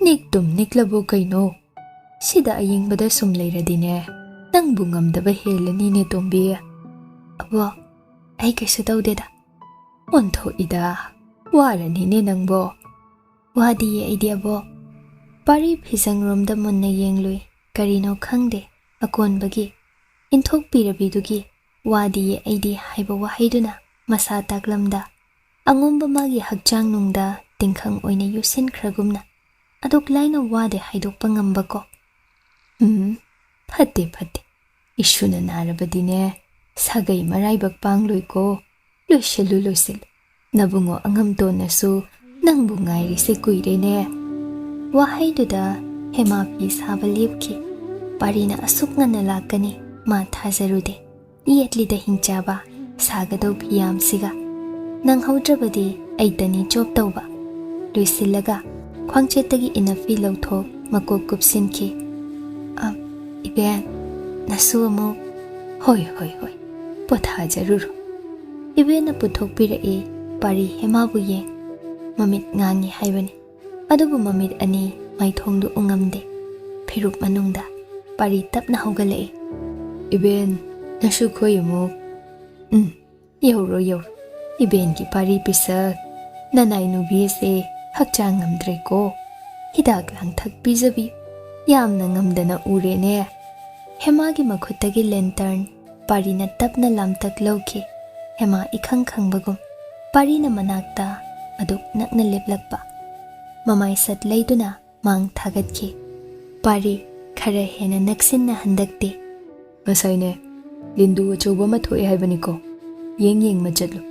ꯅꯤꯛꯇꯨꯝ ꯅꯤꯛꯂꯕꯣ ꯀꯩꯅꯣ? ꯁꯤꯗ ꯑꯌꯤꯡꯕꯗ ꯁꯨꯝ ꯂꯩꯔꯗꯤꯅꯦ, ꯅꯪꯕꯨ ꯉꯝꯗꯕ ꯍꯦꯜꯂꯅꯤꯅꯦ, ꯇꯣꯝꯕꯤ꯫" "ꯑꯕꯣ, ꯑꯩ ꯀꯩꯁꯨ ꯇꯧꯗꯦꯗ꯫" "ꯑꯣꯟꯊꯣꯛꯏꯗ, ꯋꯥꯔꯅꯤꯅꯦ ꯅꯪꯕꯣ꯫" "ꯋꯥꯗꯤꯌꯦ ꯑꯩꯗꯤ, ꯑꯕꯣ꯫" ꯄꯥꯔꯤ ꯐꯤꯖꯪꯔꯣꯝꯗ ꯃꯨꯟꯅ ꯌꯦꯡꯂꯨꯏ꯫ ꯀꯔꯤꯅꯣ ꯈꯪꯗꯦ, ꯑꯀꯣꯟꯕꯒꯤ ꯏꯟꯊꯣꯛꯄꯤꯔꯕꯤꯗꯨꯒꯤ "ꯋꯥꯗꯤꯌꯦ ꯑꯩꯗꯤ" ꯍꯥꯏꯕ ꯋꯥꯍꯩꯗꯨꯅ ꯃꯁꯥ ꯇꯥꯛꯂꯝꯗ, ꯑꯉꯣꯝꯕ ꯃꯥꯒꯤ ꯍꯛꯆꯥꯡ ꯅꯨꯡꯗ ꯇꯤꯡꯈꯪ ꯑꯣꯏꯅ ꯌꯨꯁꯤꯟꯈ꯭ꯔꯒꯨꯝꯅ, ꯑꯗꯨꯛ ꯂꯥꯏꯅ ꯋꯥꯗꯦ ꯍꯥꯏꯗꯣꯛꯄ ꯉꯝꯕꯀꯣ꯫ "ꯎꯝ, ꯐꯠꯇꯦ, ꯐꯠꯇꯦ꯫ ꯏꯁꯨꯅ ꯅꯥꯔꯕꯗꯤꯅꯦ, ꯁꯥꯒꯩ ꯃꯔꯥꯏꯕꯛ ꯄꯥꯡꯂꯣꯏꯀꯣ꯫ ꯂꯣꯏꯁꯤꯜꯂꯨ, ꯂꯣꯏꯁꯤꯜꯂꯨ꯫ ꯅꯕꯨꯡꯉꯣ ꯑꯉꯝꯇꯣꯟꯅꯁꯨ ꯅꯪꯕꯨ ꯉꯥꯏꯔꯤꯁꯦ ꯀꯨꯏꯔꯦꯅꯦ"꯫ ꯋꯥꯍꯩꯗꯨꯗ ꯍꯦꯃꯥ ꯐꯤ ꯁꯥꯕ ꯂꯦꯞꯈꯤ꯫ ꯄꯥꯔꯤꯅ ꯑꯁꯨꯛ ꯉꯟꯅ ꯂꯥꯛꯀꯅꯤ ꯃꯥ ꯊꯥꯖꯔꯨꯗꯦ꯫ ꯌꯦꯠꯂꯤꯗ ꯍꯤꯡꯆꯥꯕ, ꯁꯥꯒꯗꯧ ꯐꯤꯌꯥꯝꯁꯤꯒ꯫ ꯅꯪꯍꯧꯗ꯭ꯔꯕꯗꯤ ꯑꯩꯇꯅꯤ ꯆꯣꯞ ꯇꯧꯕ꯫ ꯂꯣꯏꯁꯤꯜꯂꯒ ꯈ꯭ꯋꯥꯡꯆꯦꯠꯇꯒꯤ ꯏꯅꯐꯤ ꯂꯧꯊꯣꯛ ꯃꯀꯣꯛ ꯀꯨꯞꯁꯤꯟꯈꯤ꯫ "ꯑ, ꯏꯕꯦꯟ, ꯅꯁꯨ ꯑꯃꯨꯛ"꯫ "ꯍꯣꯏ, ꯍꯣꯏ, ꯍꯣꯏ, ꯄꯣꯊꯥꯖꯔꯨꯔꯣ"꯫ ꯏꯕꯦꯟꯅ ꯄꯨꯊꯣꯛꯄꯤꯔꯛꯏ꯫ ꯄꯥꯔꯤ ꯍꯦꯃꯥꯕꯨ ꯌꯦꯡ꯫ ꯃꯃꯤꯠ ꯉꯥꯡꯉꯤ ꯍꯥꯏꯕꯅꯤ꯫ ꯑꯗꯨꯕꯨ ꯃꯃꯤꯠ ꯑꯅꯤ ꯃꯥꯏꯊꯣꯡꯗꯨ ꯎꯉꯝꯗꯦ꯫ ꯐꯤꯔꯨꯞ ꯃꯅꯨꯡꯗ ꯄꯥꯔꯤ ꯇꯞꯅ ꯍꯧꯒꯠꯂꯛꯏ꯫ "ꯏꯕꯦꯟ, ꯅꯁꯨ ꯈꯣꯏ ꯑꯃꯨꯛ"꯫ "ꯎꯝ, ꯌꯧꯔꯣ, ꯌꯧꯔꯣ꯫ ꯏꯕꯦꯟꯒꯤ ꯄꯥꯔꯤ ꯄꯤꯁꯛ, ꯅꯅꯥꯏ ꯅꯨꯕꯤ ꯑꯁꯦ ꯍꯛꯆꯥꯡ ꯉꯝꯗ꯭ꯔꯦꯀꯣ꯫ ꯍꯤꯗꯥꯛ ꯂꯥꯡꯊꯛ ꯄꯤꯖꯕꯤ꯫ ꯌꯥꯝꯅ ꯉꯝꯗꯅ ꯎꯔꯦꯅꯦ"꯫ ꯍꯦꯃꯥꯒꯤ ꯃꯈꯨꯠꯇꯒꯤ ꯂꯦꯟꯇꯔꯟ ꯄꯥꯔꯤꯅ ꯇꯞꯅ ꯂꯥꯝꯇꯛ ꯂꯧꯈꯤ꯫ ꯍꯦꯃꯥ ꯏꯈꯪ ꯈꯪꯕꯒꯨꯝ ꯄꯥꯔꯤꯅ ꯃꯅꯥꯛꯇ ꯑꯗꯨꯛ ꯅꯛꯅ ꯂꯦꯞꯂꯛꯄ꯫ ꯃꯃꯥꯏ ꯁꯠ ꯂꯩꯗꯨꯅ ꯃꯥꯡ ꯊꯥꯒꯠꯈꯤ꯫ ꯄꯥꯔꯤ ꯈꯔ ꯍꯦꯟꯅ ꯅꯛꯁꯤꯟꯅ ꯍꯟꯗꯛꯇꯦ꯫ "ꯉꯁꯥꯏꯅꯦ, ꯂꯤꯟꯗꯨ ꯑꯆꯧꯕ ꯑꯃ ꯊꯣꯛꯑꯦ ꯍꯥꯏꯕꯅꯤꯀꯣ꯫ ꯌꯦꯡ ꯌꯦꯡꯕ ꯆꯠꯂꯨ"꯫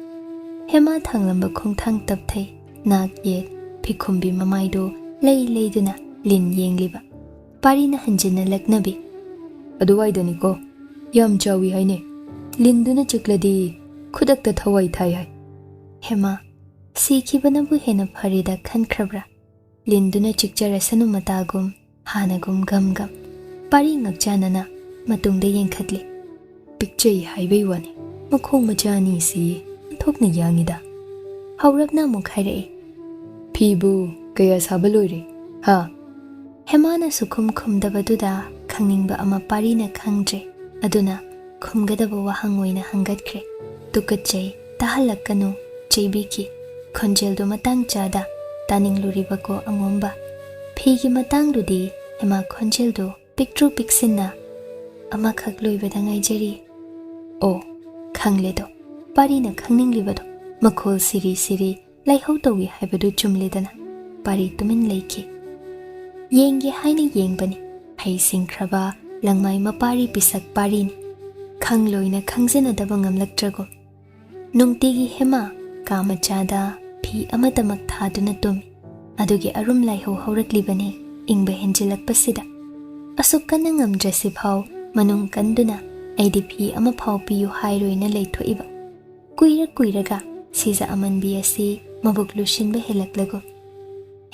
ꯍꯦꯃꯥ ꯊꯥꯡꯂꯝꯕ ꯈꯣꯡꯊꯥꯡ ꯇꯞꯊꯩ꯫ ꯅꯥꯛ ꯌꯦꯠ ꯐꯤꯈꯨꯝꯕꯤ ꯃꯃꯥꯏꯗꯨ ꯂꯩ ꯂꯩꯗꯨꯅ ꯂꯤꯟ ꯌꯦꯡꯂꯤꯕ꯫ ꯄꯥꯔꯤꯅ ꯍꯟꯖꯤꯟꯅ ꯂꯛꯅꯕꯤ꯫ "ꯑꯗꯨꯋꯥꯏꯗꯅꯤꯀꯣ꯫ ꯌꯥꯝ ꯆꯥꯎꯏ ꯍꯥꯏꯅꯦ꯫ ꯂꯤꯟꯗꯨꯅ ꯆꯤꯛꯂꯗꯤ ꯈꯨꯗꯛꯇ ꯊꯋꯥꯏ ꯊꯥꯏ ꯍꯥꯏ"꯫ ꯍꯦꯃꯥ, ꯁꯤꯈꯤꯕꯅꯕꯨ ꯍꯦꯟꯅ ꯐꯔꯦꯗ ꯈꯟꯈ꯭ꯔꯕ꯭ꯔꯥ? ꯂꯤꯟꯗꯨꯅ ꯆꯤꯛꯆꯔꯁꯅꯨ ꯃꯇꯥꯒꯨꯝ, ꯍꯥꯟꯅꯒꯨꯝ ꯒꯝ ꯒꯝ꯫ ꯄꯥꯔꯤ ꯉꯛꯆꯥꯅꯅ ꯃꯇꯨꯡꯗ ꯌꯦꯡꯈꯠꯂꯤ꯫ "ꯄꯤꯛꯆꯩ ꯍꯥꯏꯕꯩ ꯋꯥꯅꯤ, ꯃꯈꯣꯡ ꯃꯆꯥ ꯑꯅꯤꯁꯤ ꯑꯣꯟꯊꯣꯛꯅ ꯌꯥꯡꯉꯤꯗ"꯫ ꯍꯧꯔꯞꯅ ꯑꯃꯨꯛ ꯍꯥꯏꯔꯛꯏ꯫ "ꯐꯤꯕꯨ ꯀꯌꯥ ꯁꯥꯕ ꯂꯣꯏꯔꯦ, ꯍꯥ?" ꯍꯦꯃꯥꯅ ꯁꯨꯈꯨꯝ ꯈꯨꯝꯗꯕꯗꯨꯗ ꯈꯪꯅꯤꯡꯕ ꯑꯃ ꯄꯥꯔꯤꯅ ꯈꯪꯗ꯭ꯔꯦ꯫ ꯑꯗꯨꯅ ꯈꯨꯝꯒꯗꯕ ꯋꯥꯍꯪ ꯑꯣꯏꯅ ꯍꯪꯒꯠꯈ꯭ꯔꯦ꯫ "ꯇꯨꯀꯠꯆꯩ, ꯇꯥꯍꯜꯂꯛꯀꯅꯨ", ꯆꯩꯕꯤꯈꯤ꯫ ꯈꯣꯟꯖꯦꯜꯗꯨ ꯃꯇꯥꯡ ꯆꯥꯗ ꯇꯥꯅꯤꯡꯂꯨꯔꯤꯕꯀꯣ ꯑꯉꯣꯝꯕ꯫ ꯐꯤꯒꯤ ꯃꯇꯥꯡꯗꯨꯗꯤ ꯍꯦꯃꯥ ꯈꯣꯟꯖꯦꯜꯗꯨ ꯄꯤꯛꯇ꯭ꯔꯨ ꯄꯤꯛꯁꯤꯟꯅ, "ꯑꯃꯈꯛ ꯂꯣꯏꯕꯗ ꯉꯥꯏꯖꯔꯤ"꯫ ꯑꯣ, ꯈꯪꯂꯦꯗꯣ, ꯄꯥꯔꯤꯅ ꯈꯪꯅꯤꯡꯂꯤꯕꯗꯣ꯫ ꯃꯈꯣꯜ ꯁꯤꯔꯤ ꯁꯤꯔꯤ ꯂꯥꯏꯍꯧ ꯇꯧꯏ ꯍꯥꯏꯕꯗꯨ ꯆꯨꯝꯂꯦꯗꯅ꯫ ꯄꯥꯔꯤ ꯇꯨꯃꯤꯟ ꯂꯩꯈꯤ꯫ ꯌꯦꯡꯒꯦ ꯍꯥꯏꯅ ꯌꯦꯡꯕꯅꯤ, ꯍꯩꯁꯤꯡꯈ꯭ꯔꯕ ꯂꯪꯃꯥꯏ ꯃꯄꯥꯔꯤ ꯄꯤꯁꯛ ꯄꯥꯔꯤꯅꯤ꯫ ꯈꯪꯂꯣꯏꯅ ꯈꯪꯖꯅꯗꯕ ꯉꯝꯂꯛꯇ꯭ꯔꯒꯨꯝ꯫ ꯅꯨꯡꯇꯤꯒꯤ ꯍꯦꯃꯥ ꯀꯥ ꯃꯆꯥꯗ ꯐꯤ ꯑꯃꯗꯃꯛ ꯊꯥꯗꯨꯅ ꯇꯨꯝꯃꯤ꯫ ꯑꯗꯨꯒꯤ ꯑꯔꯨꯝ ꯂꯥꯏꯍꯧ ꯍꯧꯔꯛꯂꯤꯕꯅꯤ, ꯏꯪꯕ ꯍꯦꯟꯖꯤꯜꯂꯛꯄꯁꯤꯗ꯫ ꯑꯁꯨꯛ ꯀꯟꯅ ꯉꯝꯗ꯭ꯔꯁꯤꯐꯥꯎ ꯃꯅꯨꯡ ꯀꯟꯗꯨꯅ ꯑꯩꯗꯤ ꯐꯤ ꯑꯃꯐꯥꯎ ꯄꯤꯌꯨ ꯍꯥꯏꯔꯣꯏꯅ ꯂꯩꯊꯣꯛꯏꯕ꯫ ꯀꯨꯏꯔ ꯀꯨꯏꯔꯒ ꯁꯤꯖ ꯑꯃꯟꯕꯤ ꯑꯁꯤ ꯃꯕꯨꯛ ꯂꯨꯁꯤꯟꯕ ꯍꯦꯜꯂꯛꯂꯒꯨꯝ꯫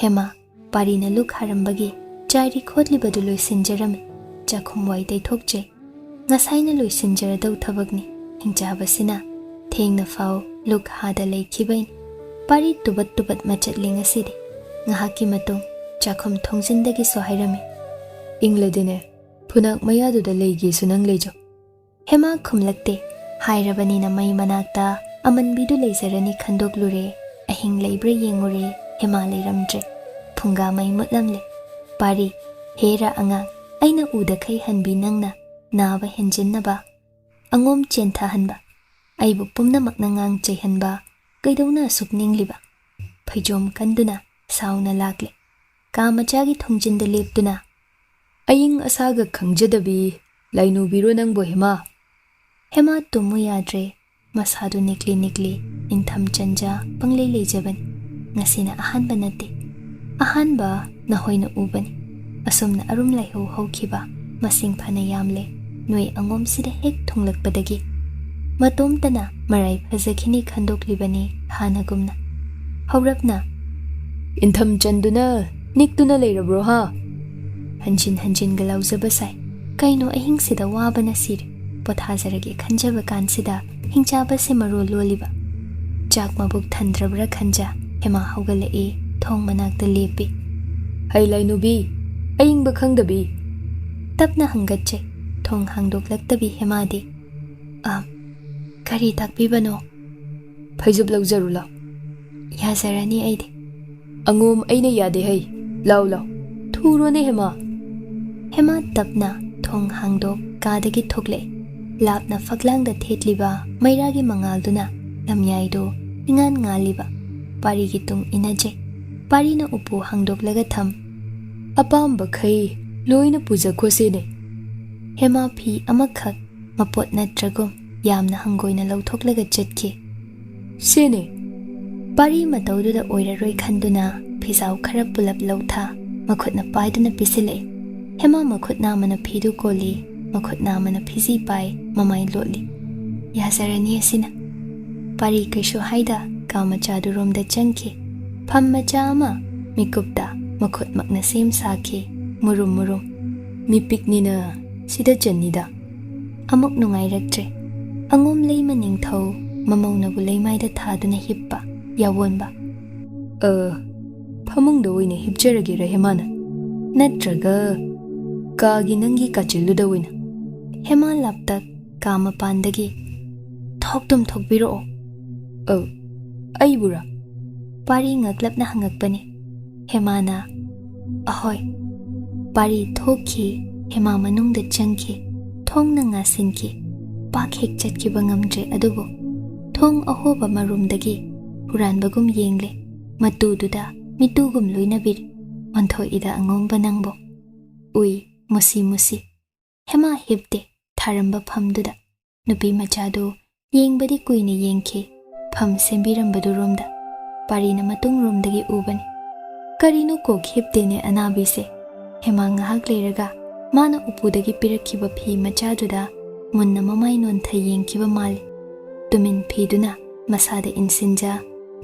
ꯍꯦꯃꯥ, ꯄꯥꯔꯤꯅ ꯂꯨꯛ ꯍꯥꯔꯝꯕꯒꯤ ꯆꯥꯏꯔꯤ ꯈꯣꯠꯂꯤꯕꯗꯨ ꯂꯣꯏꯁꯤꯟꯖꯔꯝꯃꯤ꯫ ꯆꯥꯛꯈꯨꯝ ꯋꯥꯏ ꯇꯩꯊꯣꯛꯆꯩ꯫ ꯉꯁꯥꯏꯅ ꯂꯣꯏꯁꯤꯟꯖꯔꯗꯧ ꯊꯕꯛꯅꯤ꯫ ꯍꯤꯡꯆꯥꯕꯁꯤꯅ ꯊꯦꯡꯅ ꯐꯥꯎ ꯂꯨꯛ ꯍꯥꯗ ꯂꯩꯈꯤꯕꯩꯅꯤ꯫ ꯄꯥꯔꯤ ꯇꯨꯕꯠ ꯇꯨꯕꯠ ꯃꯆꯠꯂꯤ ꯉꯁꯤꯗꯤ꯫ ꯉꯥꯏꯍꯥꯛꯀꯤ ꯃꯇꯨꯡ ꯆꯥꯛꯈꯨꯝ ꯊꯣꯡꯖꯤꯟꯗꯒꯤꯁꯨ ꯍꯥꯏꯔꯝꯃꯤ꯫ "ꯏꯪꯂꯗꯤꯅꯦ, ꯐꯨꯅꯥꯛ ꯃꯌꯥꯗꯨꯗ ꯂꯩꯒꯦꯁꯨ ꯅꯪ ꯂꯩꯖꯧ"꯫ ꯍꯦꯃꯥ ꯈꯨꯝꯂꯛꯇꯦ꯫ ꯍꯥꯏꯔꯕꯅꯤꯅ ꯃꯩ ꯃꯅꯥꯛꯇ ꯑꯃꯟꯕꯤꯗꯨ ꯂꯩꯖꯔꯅꯤ ꯈꯟꯗꯣꯛꯂꯨꯔꯦ꯫ ꯑꯍꯤꯡ ꯂꯩꯕ꯭ꯔꯥ ꯌꯦꯡꯉꯨꯔꯦ, ꯍꯦꯃꯥ ꯂꯩꯔꯝꯗ꯭ꯔꯦ꯫ ꯐꯨꯡꯒꯥ ꯃꯩ ꯃꯨꯠꯂꯝꯂꯦ꯫ ꯄꯥꯔꯤ, ꯍꯦꯔꯥ ꯑꯉꯥꯡ, ꯑꯩꯅ ꯎꯗꯈꯩ ꯍꯟꯕꯤ ꯅꯪꯅ ꯅꯥꯕ ꯍꯦꯟꯖꯤꯟꯅꯕ, ꯑꯉꯣꯝ ꯆꯦꯟꯊꯍꯟꯕ, ꯑꯩꯕꯨ ꯄꯨꯝꯅꯃꯛꯅ ꯉꯥꯡ ꯆꯩꯍꯟꯕ, ꯀꯩꯗꯧꯅ ꯑꯁꯨꯛ ꯅꯤꯡꯂꯤꯕ? ꯐꯩꯖꯣꯝ ꯀꯟꯗꯨꯅ ꯁꯥꯎꯅ ꯂꯥꯛꯂꯦ꯫ ꯀꯥ ꯃꯆꯥꯒꯤ ꯊꯣꯡꯖꯤꯟꯗ ꯂꯦꯞꯇꯨꯅ, "ꯑꯏꯪ ꯑꯁꯥꯒ ꯈꯪꯖꯗꯕꯤ ꯂꯥꯏꯅꯨꯕꯤꯔꯣ ꯅꯪꯕꯨ, ꯍꯦꯃꯥ?" ꯍꯦꯃꯥ ꯇꯨꯝꯃꯨ ꯌꯥꯗ꯭ꯔꯦ꯫ ꯃꯁꯥꯗꯨ ꯅꯤꯛꯂꯤ ꯅꯤꯛꯂꯤ, ꯅꯤꯡꯊꯝ ꯆꯟꯖ ꯄꯪꯂꯩ ꯂꯩꯖꯕꯅꯤ꯫ ꯉꯁꯤꯅ ꯑꯍꯥꯟꯕ ꯅꯠꯇꯦ꯫ ꯑꯍꯥꯟꯕ ꯅꯈꯣꯏꯅ ꯎꯕꯅꯤ꯫ ꯑꯁꯨꯝꯅ ꯑꯔꯨꯝ ꯂꯥꯏꯍꯧ ꯍꯧꯈꯤꯕ ꯃꯁꯤꯡ ꯐꯅ ꯌꯥꯝꯂꯦ꯫ ꯅꯣꯏ ꯑꯉꯣꯝꯁꯤꯗ ꯍꯦꯛ ꯊꯨꯡꯂꯛꯄꯗꯒꯤ ꯃꯇꯣꯝꯇꯅ ꯃꯔꯥꯏ ꯐꯖꯈꯤꯅꯤ ꯈꯟꯗꯣꯛꯂꯤꯕꯅꯤ ꯍꯥꯟꯅꯒꯨꯝꯅ꯫ ꯍꯧꯔꯞꯅ, "ꯏꯟꯊꯝ ꯆꯟꯗꯨꯅ ꯅꯤꯛꯇꯨꯅ ꯂꯩꯔꯕ꯭ꯔꯣ ꯍꯥ?" ꯍꯟꯖꯤꯟ ꯍꯟꯖꯤꯟꯒ ꯂꯥꯎꯖꯕ ꯁꯥꯏ꯫ ꯀꯩꯅꯣ ꯑꯍꯤꯡꯁꯤꯗ ꯋꯥꯕꯅ ꯁꯤꯔꯦ꯫ ꯄꯣꯊꯥꯖꯔꯒꯦ ꯈꯟꯖꯕ ꯀꯥꯟꯁꯤꯗ ꯍꯤꯡꯆꯥꯕꯁꯦ ꯃꯔꯣꯜ ꯂꯣꯜꯂꯤꯕ꯫ ꯆꯥꯛ ꯃꯕꯨꯛ ꯊꯟꯗ꯭ꯔꯕ꯭ꯔꯥ ꯈꯟꯖ ꯍꯦꯃꯥ ꯍꯧꯒꯠꯂꯛꯏ, ꯊꯣꯡ ꯃꯅꯥꯛꯇ ꯂꯦꯞꯄꯤ꯫ "ꯍꯩ ꯂꯥꯏꯅꯨꯕꯤ, ꯑꯏꯪꯕ ꯈꯪꯗꯕꯤ?" ꯇꯞꯅ ꯍꯪꯒꯠꯆꯩ꯫ ꯊꯣꯡ ꯍꯥꯡꯗꯣꯛꯂꯛꯇꯕꯤ ꯍꯦꯃꯥꯗꯤ꯫ "ꯑ, ꯀꯔꯤ ꯇꯥꯛꯄꯤꯕꯅꯣ?" "ꯐꯩꯖꯨꯞ ꯂꯧꯖꯔꯨ ꯂꯥꯎ꯫" "ꯌꯥꯖꯔꯅꯤ ꯑꯩꯗꯤ꯫" "ꯑꯉꯣꯝ ꯑꯩꯅ ꯌꯥꯗꯦ ꯍꯩ꯫ ꯂꯥꯎ ꯂꯥꯎ꯫ ꯊꯨꯔꯣꯅꯦ ꯍꯦꯃꯥ꯫" ꯍꯦꯃꯥ ꯇꯞꯅ ꯊꯣꯡ ꯍꯥꯡꯗꯣꯛ ꯀꯥꯗꯒꯤ ꯊꯣꯛꯂꯛꯏ꯫ ꯂꯥꯞꯅ ꯐꯛꯂꯥꯡꯗ ꯊꯦꯠꯂꯤꯕ ꯃꯩꯔꯥꯒꯤ ꯃꯉꯥꯜꯗꯨꯅ ꯂꯝꯌꯥꯏꯗꯨ ꯏꯉꯥꯟ ꯉꯥꯜꯂꯤꯕ ꯄꯥꯔꯤꯒꯤ ꯇꯨꯡ ꯏꯟꯅꯖꯩ꯫ ꯄꯥꯔꯤꯅ ꯎꯄꯨ ꯍꯥꯡꯗꯣꯛꯂꯒ ꯊꯝ꯫ "ꯑꯄꯥꯝꯕꯈꯩ ꯂꯣꯏꯅ ꯄꯨꯖꯈꯣꯁꯦꯅꯦ꯫" ꯍꯦꯃꯥ ꯐꯤ ꯑꯃꯈꯛ ꯃꯄꯣꯠ ꯅꯠꯇ꯭ꯔꯒꯨꯝ ꯌꯥꯝꯅ ꯍꯪꯒꯣꯏꯅ ꯂꯧꯊꯣꯛꯂꯒ ꯆꯠꯈꯤ꯫ "ꯁꯦꯅꯦ꯫" ꯄꯥꯔꯤ ꯃꯇꯧꯗꯨꯗ ꯑꯣꯏꯔꯔꯣꯏ ꯈꯟꯗꯨꯅ ꯐꯤꯖꯥꯎ ꯈꯔ ꯄꯨꯂꯞ ꯂꯧꯊ ꯃꯈꯨꯠꯅ ꯄꯥꯏꯗꯨꯅ ꯄꯤꯁꯤꯜꯂꯛꯏ꯫ ꯍꯦꯃꯥ ꯃꯈꯨꯠ ꯅꯥꯝꯃꯅ ꯐꯤꯗꯨ ꯀꯣꯜꯂꯤ, ꯃꯈꯨꯠ ꯅꯥꯝꯃꯅ ꯐꯤꯖꯤ ꯄꯥꯏ, ꯃꯃꯥꯏ ꯂꯣꯠꯂꯤ꯫ "ꯌꯥꯖꯔꯅꯤ ꯑꯁꯤꯅ꯫" ꯄꯥꯔꯤ ꯀꯩꯁꯨ ꯍꯥꯏꯗ ꯀꯥ ꯃꯆꯥꯗꯨꯔꯣꯝꯗ ꯆꯪꯈꯤ꯫ ꯐꯝ ꯃꯆꯥ ꯑꯃ ꯃꯤꯀꯨꯞꯇ ꯃꯈꯨꯠꯃꯛꯅ ꯁꯦꯝ ꯁꯥꯈꯤ, ꯃꯨꯔꯨꯝ ꯃꯨꯔꯨꯝ꯫ "ꯃꯤꯄꯤꯛꯅꯤꯅ ꯁꯤꯗ ꯆꯟꯅꯤꯗ꯫" ꯑꯃꯨꯛ ꯅꯨꯡꯉꯥꯏꯔꯛꯇ꯭ꯔꯦ꯫ ꯑꯉꯣꯝ ꯂꯩꯃ ꯅꯤꯡꯊꯧ ꯃꯃꯧꯅꯕꯨ ꯂꯩꯃꯥꯏꯗ ꯊꯥꯗꯨꯅ ꯍꯤꯞꯄ ꯌꯥꯋꯣꯟꯕ꯫ "ꯑ, ꯐꯃꯨꯡꯗ ꯑꯣꯏꯅ ꯍꯤꯞꯆꯔꯒꯦ, ꯔꯍꯦꯃꯥꯅ꯫ ꯅꯠꯇ꯭ꯔꯒ ꯀꯥꯒꯤ ꯅꯪꯒꯤ ꯀꯥꯆꯤꯜꯗꯨꯗ ꯑꯣꯏꯅ?" ꯍꯦꯃꯥ ꯂꯥꯞꯇꯛ ꯀꯥ ꯃꯄꯥꯟꯗꯒꯤ, "ꯊꯣꯛꯇꯨꯝ ꯊꯣꯛꯄꯤꯔꯛꯑꯣ꯫" "ꯑ, ꯑꯩꯕꯨꯔꯥ?" ꯄꯥꯔꯤ ꯉꯛꯂꯞꯅ ꯍꯪꯉꯛꯄꯅꯤ꯫ ꯍꯦꯃꯥꯅ, "ꯑꯍꯣꯏ꯫" ꯄꯥꯔꯤ ꯊꯣꯛꯈꯤ, ꯍꯦꯃꯥ ꯃꯅꯨꯡꯗ ꯆꯪꯈꯤ, ꯊꯣꯡꯅ ꯉꯥꯁꯤꯟꯈꯤ꯫ ꯄꯥꯛ ꯍꯦꯛ ꯆꯠꯈꯤꯕ ꯉꯝꯗ꯭ꯔꯦ, ꯑꯗꯨꯕꯨ ꯊꯣꯡ ꯑꯍꯣꯕ ꯃꯔꯨꯝꯗꯒꯤ ꯍꯨꯔꯥꯟꯕꯒꯨꯝ ꯌꯦꯡꯂꯦ꯫ ꯃꯇꯨꯗꯨꯗ ꯃꯤꯇꯨꯒꯨꯝ ꯂꯣꯏꯅꯕꯤꯔꯤ꯫ ꯑꯣꯟꯊꯣꯛꯏꯗ ꯑꯉꯣꯝꯕ ꯅꯪꯕꯨ꯫ ꯎꯏ, ꯃꯨꯁꯤ ꯃꯨꯁꯤ꯫ ꯍꯦꯃꯥ ꯍꯤꯞꯇꯦ, ꯊꯥꯔꯝꯕ ꯐꯝꯗꯨꯗ꯫ ꯅꯨꯄꯤ ꯃꯆꯥꯗꯨ ꯌꯦꯡꯕꯗꯤ ꯀꯨꯏꯅ ꯌꯦꯡꯈꯤ, ꯐꯝ ꯁꯦꯝꯕꯤꯔꯝꯕꯗꯨꯔꯣꯝꯗ꯫ ꯄꯥꯔꯤꯅ ꯃꯇꯨꯡꯔꯣꯝꯗꯒꯤ ꯎꯕꯅꯤ꯫ "ꯀꯔꯤꯅꯣ ꯀꯣꯛ ꯍꯤꯞꯇꯦꯅꯦ ꯑꯅꯥꯕꯤꯁꯦ?" ꯍꯦꯃꯥ ꯉꯥꯏꯍꯥꯛ ꯂꯩꯔꯒ ꯃꯥꯅ ꯎꯄꯨꯗꯒꯤ ꯄꯤꯔꯛꯈꯤꯕ ꯐꯤ ꯃꯆꯥꯗꯨꯗ ꯃꯨꯟꯅ ꯃꯃꯥꯏ ꯅꯣꯟꯊ ꯌꯦꯡꯈꯤꯕ ꯃꯥꯜꯂꯤ꯫ ꯇꯨꯃꯤꯟ ꯐꯤꯗꯨꯅ ꯃꯁꯥꯗ ꯏꯟꯁꯤꯟꯖ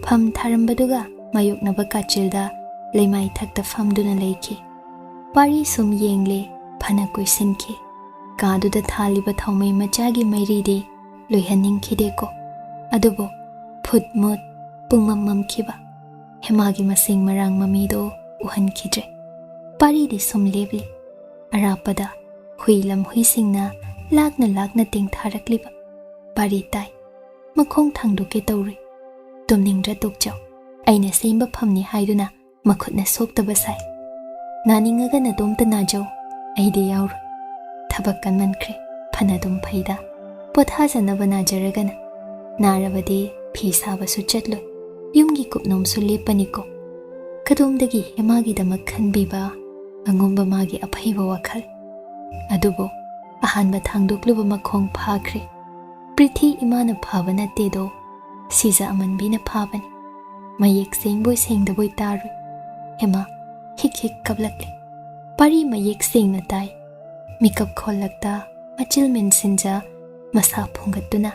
ꯐꯝ ꯊꯥꯔꯝꯕꯗꯨꯒ ꯃꯥꯌꯣꯛꯅꯕ ꯀꯥꯆꯤꯜꯗ ꯂꯩꯃꯥꯏ ꯊꯛꯇ ꯐꯝꯗꯨꯅ ꯂꯩꯈꯤ꯫ ꯄꯥꯔꯤ ꯁꯨꯝ ꯌꯦꯡꯂꯦ, ꯐꯅ ꯀꯨꯏꯁꯤꯟꯈꯤ꯫ ꯀꯥꯗꯨꯗ ꯊꯥꯜꯂꯤꯕ ꯊꯥꯎꯃꯩ ꯃꯆꯥꯒꯤ ꯃꯩꯔꯤꯗꯤ ꯂꯣꯏꯍꯟꯅꯤꯡꯈꯤꯗꯦꯀꯣ꯫ ꯑꯗꯨꯕꯨ ꯐꯨꯠ ꯃꯨꯠ ꯄꯨꯡꯃꯝ ꯃꯝꯈꯤꯕ꯫ ꯍꯦꯃꯥꯒꯤ ꯃꯁꯤꯡ ꯃꯔꯥꯡ ꯃꯃꯤꯗꯣ ꯎꯍꯟꯈꯤꯗ꯭ꯔꯦ꯫ ꯄꯥꯔꯤꯗꯤ ꯁꯨꯝ ꯂꯦꯞꯂꯤ꯫ ꯑꯔꯥꯞꯄꯗ ꯍꯨꯏ ꯂꯝꯍꯨꯏꯁꯤꯡꯅ ꯂꯥꯛꯅ ꯂꯥꯛꯅ ꯇꯦꯡꯊꯥꯔꯛꯂꯤꯕ꯫ ꯄꯥꯔꯤ ꯇꯥꯏ꯫ ꯃꯈꯣꯡ ꯊꯥꯡꯗꯣꯛꯀꯦ ꯇꯧꯔꯤ꯫ ꯇꯨꯝꯅꯤꯡꯗ꯭ꯔ ꯇꯣꯛꯆꯧ꯫ ꯑꯩꯅ ꯁꯦꯝꯕ ꯐꯝꯅꯤ ꯍꯥꯏꯗꯨꯅ ꯃꯈꯨꯠꯅ ꯁꯣꯛꯇꯕ ꯁꯥꯏ꯫ ꯅꯥꯅꯤꯡꯉꯒ ꯅꯇꯣꯝꯇ ꯅꯥꯖꯧ, ꯑꯩꯗꯤ ꯌꯥꯎꯔꯣꯏ꯫ ꯊꯕꯛ ꯀꯟꯃꯟꯈ꯭ꯔꯦ, ꯐꯅꯗꯨꯝ ꯐꯩꯗ꯫ ꯄꯣꯊꯥꯖꯅꯕ ꯅꯥꯖꯔꯒꯅ꯫ ꯅꯥꯔꯕꯗꯤ ꯐꯤ ꯁꯥꯕꯁꯨ ꯆꯠꯂꯣꯏ, ꯌꯨꯝꯒꯤ ꯀꯨꯞꯅꯣꯝꯁꯨ ꯂꯦꯞꯄꯅꯤꯀꯣ꯫ ꯀꯗꯣꯝꯗꯒꯤ ꯍꯦꯃꯥꯒꯤꯗꯃꯛ ꯈꯟꯕꯤꯕ ꯑꯉꯣꯝꯕ ꯃꯥꯒꯤ ꯑꯐꯩꯕ ꯋꯥꯈꯜ꯫ ꯑꯗꯨꯕꯨ ꯑꯍꯥꯟꯕ ꯊꯥꯡꯗꯣꯛꯂꯨꯕ ꯃꯈꯣꯡ ꯐꯥꯈ꯭ꯔꯦ꯫ ꯄ꯭ꯔꯤꯊꯤ ꯏꯃꯥꯅ ꯐꯕ ꯅꯠꯇꯦꯗꯣ, ꯁꯤꯖ ꯑꯃꯟꯕꯤꯅ ꯐꯥꯕꯅꯤ꯫ ꯃꯌꯦꯛ ꯁꯦꯡꯕꯣꯏ ꯁꯦꯡꯗꯕꯣꯏ ꯇꯥꯔꯨꯏ꯫ ꯍꯦꯃꯥ ꯍꯤꯛ ꯍꯤꯛ ꯀꯞꯂꯛꯂꯦ꯫ ꯄꯥꯔꯤ ꯃꯌꯦꯛ ꯁꯦꯡꯅ ꯇꯥꯏ꯫ ꯃꯤꯀꯞ ꯈꯣꯜꯂꯛꯇ ꯃꯆꯤꯜ ꯃꯦꯟꯁꯤꯟꯖ ꯃꯁꯥ ꯐꯨꯡꯒꯠꯇꯨꯅ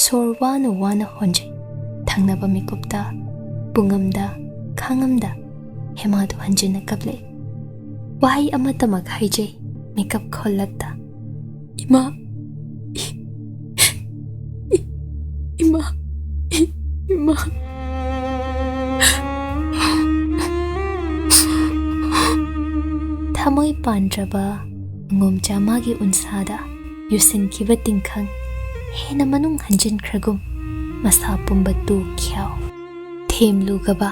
ꯁꯣꯔ ꯋꯥꯅ ꯋꯥꯅ ꯍꯣꯟꯖꯩ꯫ ꯊꯪꯅꯕ ꯃꯤꯀꯨꯞꯇ ꯄꯨꯡꯉꯝꯗ ꯈꯥꯡꯉꯝꯗ ꯍꯦꯃꯥꯗꯨ ꯍꯟꯖꯤꯟꯅ ꯀꯞꯂꯛꯏ꯫ ꯋꯥꯍꯩ ꯑꯃꯠꯇꯃꯛ ꯍꯥꯏꯖꯩ ꯃꯤꯀꯞ ꯈꯣꯜꯂꯛꯇ꯫ "ꯏꯃꯥ, ꯏ-, ꯏ-, ꯏꯃꯥ, ꯏ-, ꯏꯃꯥ"꯫ ꯊꯃꯣꯏ ꯄꯥꯟꯗ꯭ꯔꯕ ꯑꯉꯣꯝꯆꯥ ꯃꯥꯒꯤ ꯎꯟꯁꯥꯗ ꯌꯨꯁꯤꯟꯈꯤꯕ ꯇꯤꯡꯈꯪ ꯍꯦꯟꯅ ꯃꯅꯨꯡ ꯍꯟꯖꯤꯟꯈ꯭ꯔꯒꯨꯝ ꯃꯁꯥ ꯄꯨꯝꯕ ꯇꯨ ꯈ꯭ꯌꯥꯎ ꯊꯦꯝꯂꯨꯒꯕ